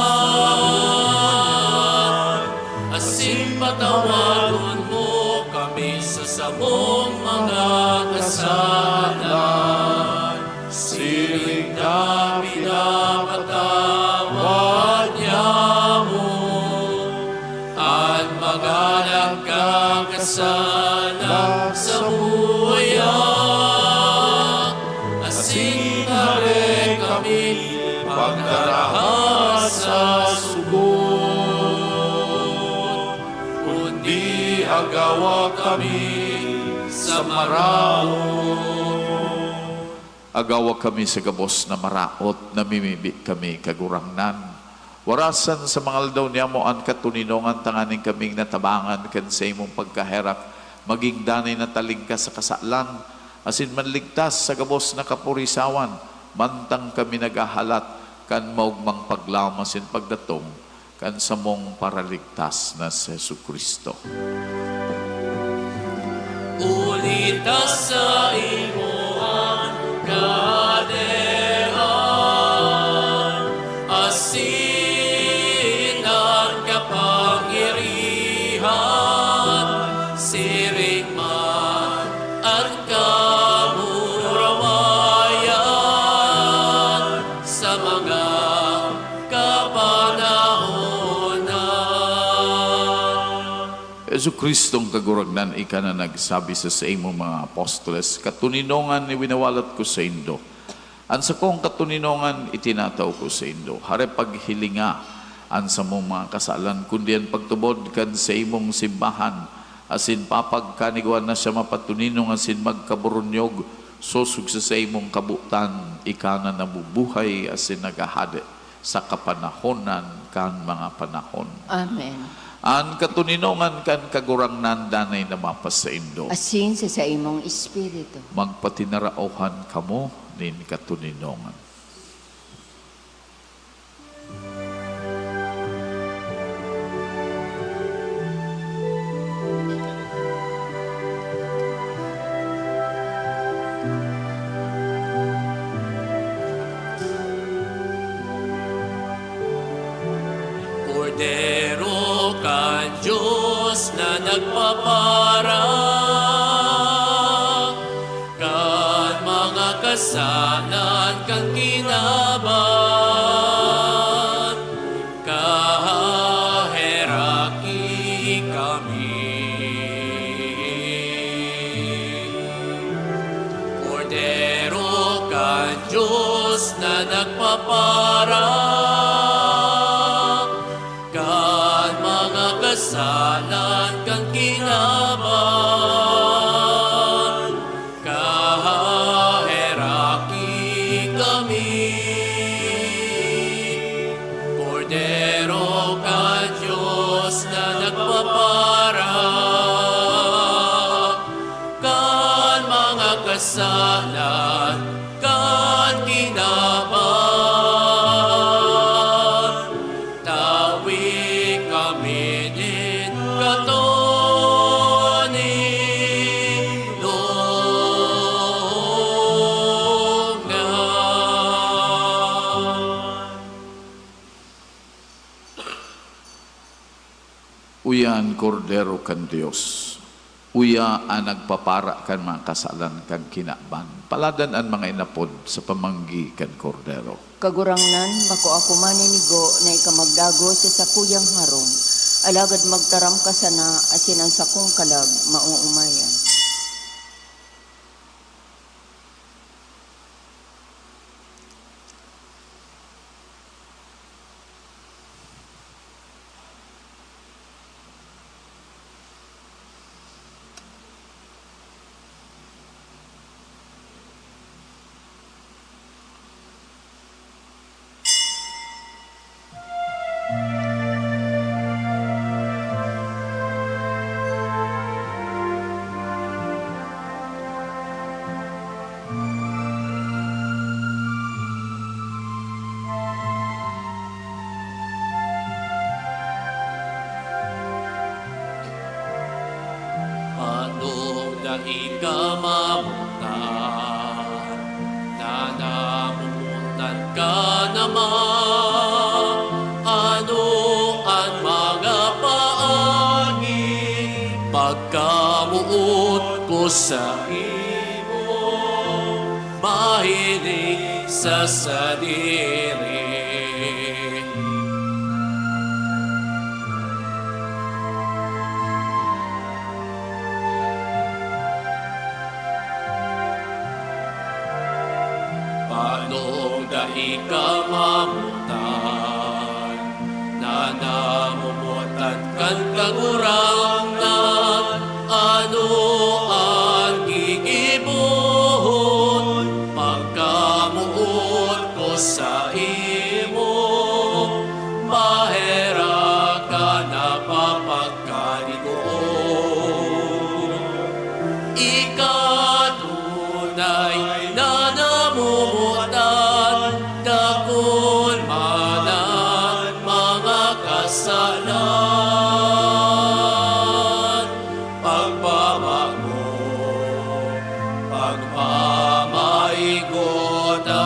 asin patawaron mo kami sa samong mga kasalan, siring na pinapatawad niamo an mga nagkakasala samuya, asin hare kami pagdaraha sa sugod, kundi agawa kami sa maraot. Agawa kami sa gabos na maraot, namimibi kami, Kagurangnan. Warasan sa mga aldaw niyamo an katoninongan tanganing kaming natabangan kan saimong pagkaherak, magin danay na talingkas sa kasalan, asin manligtas sa gabos na kapurisawan, mantang kami naghahalat kan maogmang paglaom asin pagdatong kan samong Paraligtas na si Jesu-Cristo. Huli ta saimo an Kahadean, asin an kapangyarihan, siring man mga kapanahonan. Jesu-Cristong Kagurangnan, ika na nagsabi sa saimong mga apostoles, "Katoninongan ni winawalat ko saindo. An sakong katoninongan itinatao ko saindo." Hare paghilinga an samong mga kasalan, kundi an pagtubod kan saimong simbahan, asin papagkanigwan na siya mapatoninong asin magkaburunyog, sosog sa saimong kabotan, ika na nabubuhay asin naghahade sa kapanahonan kan mga panahon. Amen. An katoninongan kan Kagurangnan danay na mapasaindo. Asin sa saimong espiritu. Magpatinaraohan kamo nin katoninongan. Kordero kan Dios na nagpapara kan mga kasalan kan kinaban, kaheraki kami. Kordero kan Dios na nagpapara kan mga kasalan kan kinaban, kaheraki kami. Kordero kan Dios na nagpapara kan mga kasalan kan kinaban, tawi kami nin katoninongan. Uya an Kordero kan Dios. Uya an nagpapara kan mga kasalan kan kinaban. Paladan an mga inapod sa pamanggi kan Kordero. Kagurangnan, makua ko man nin igo na ika magdagos sa sakuyang harong, alagad magtaram ka sana asin an sakong kalag maoomayan. Paano dai ka mamutan na namomotan ka naman? Ano an mga paagi pagkamoot ko saimo? Mahiling sa sadiri. Paano dai ka mamutan na namomotan kan Kagurangnan? Ano an gigibohon pagkamoot ko saimo? Maherak ka na papagkanigoon. Ika tunay na namomotan, dakul man an mga kasalan, pagpamako, pagpamaigotan.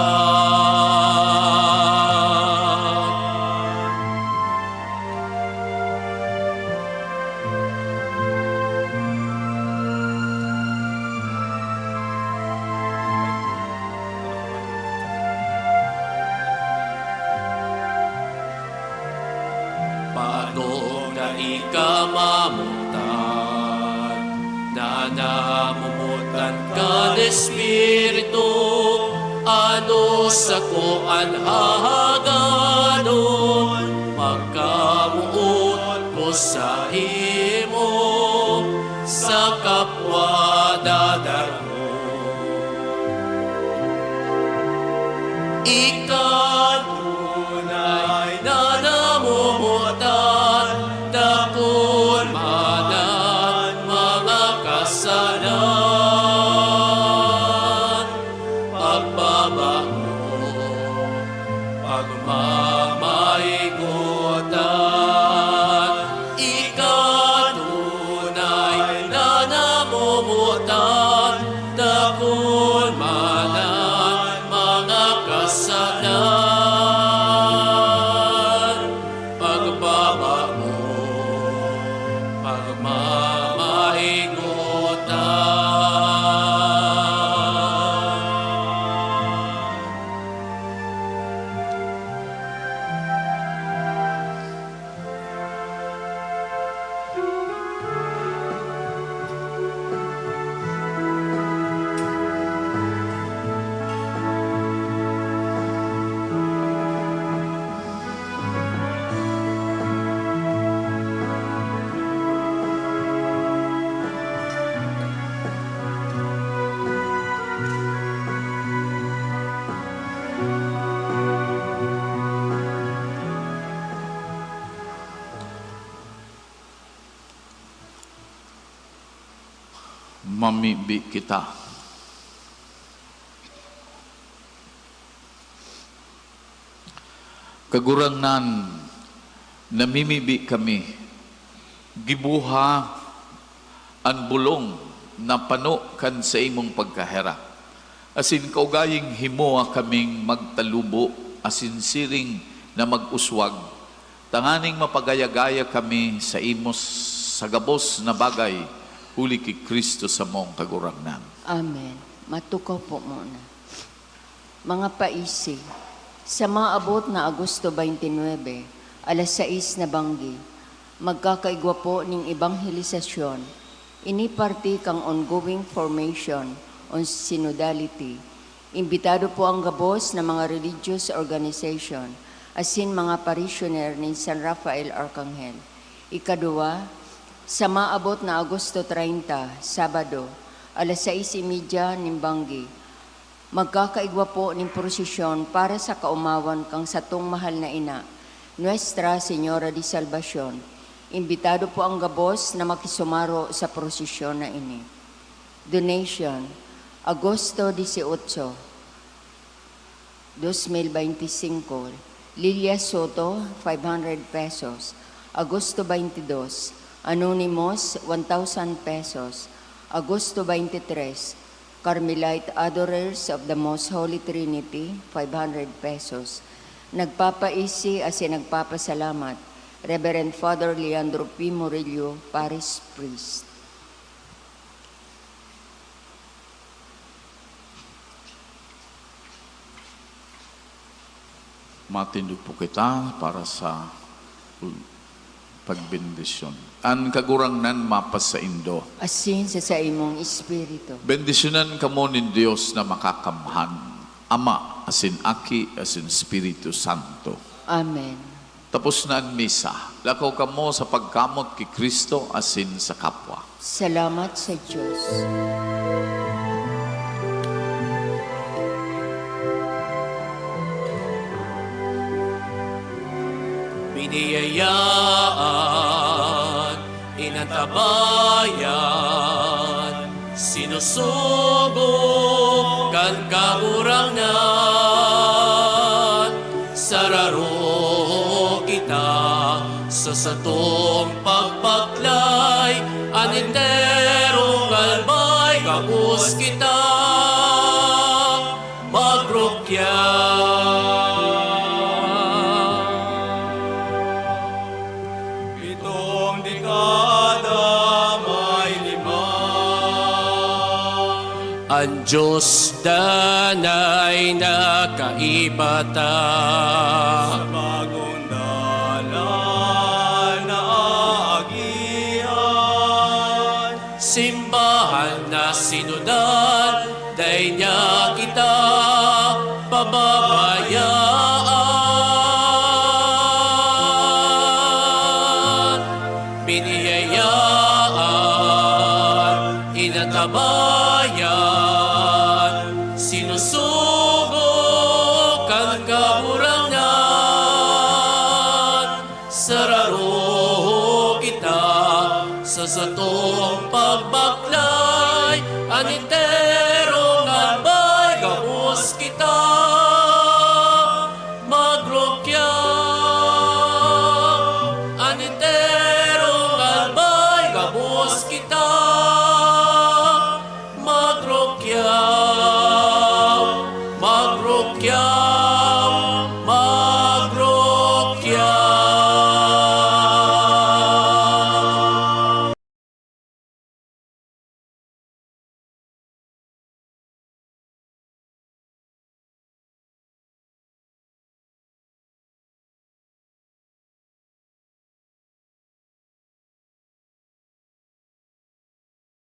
Dai ka mamutan na namomotan kan Espiritu, ano sako an hahaganon? Pagkamoot ko saimo, sa kapwa dadarog. Ika tunay na namomotan, dakul man an mga kasalan, pagbabago, pagmamahigotan. Ika tunay na namomotan, dakul man an mga kasalan, pagbabago, pagmamahigotan. Mamibi kita. Kagurangnan, namimibi kami. Giboha an bolong na pano kan saimong pagkaherak, asin kaugaying himoa kaming magtalubo asin siring na mag-uswag, tanganing mapagaya-gaya kami saimo sa gabos na bagay, huli ki Cristo samong Kagurangnan. Amen. Matukaw po muna. Mga paisi, sa maabot na Agosto twenty-nine, alas sais na banggi, magkakaigwa po nin ebanghelisasyon. Ini parte kan ongoing formation on synodality. Imbitado po ang gabos na mga religious organization asin mga parishioner nin San Rafael Arcangel. Ikaduwa, sa maabot na Agosto treinta, Sabado, alas sais y media nin banggi, magkakaigwa po nin prosesyon para sa kaomawan kan satong mahal na ina, Nuestra Señora de Salvacion. Imbitado po ang gabos na makisumaro sa prosesyon na ini. Donation, Agosto dieciocho, dos mil veinticinco, Lilia Soto, five hundred pesos. Agosto twenty-two, Anonymous, one thousand pesos. Agosto twenty-three, Carmelite Adorers of the Most Holy Trinity, five hundred pesos. Nagpapaisi asin nagpapasalamat, Reverend Father Leandro P. Murillo, Parish Priest. Matindog po kita para sa pagbendisyon. An Kagurangnan mapasaindo. Asin sa saimong espiritu. Bendisyonan kamo nin Dios na Makakamhan, Ama, asin Aki, asin Espiritu Santo. Amen. Tapos na an misa. Lakaw kamo sa pagkamot ki Cristo asin sa kapwa. Salamat sa Dios. Biniyayaan, inantabayan, sinusugo kan Kagurangnan. Sararo kita sa satong pagpaklay, an enterong kalbay, gabos kita magrukya. Pitong dekada may lima. An Dios danay na kaiba ta. Sa bagong dalan bayan, sinusugo kan Kagurangnan. Sararo kita sa satong pagbaklay, an enterong albay gabos kita magrukya. An enterong albay gabos kita magrukya.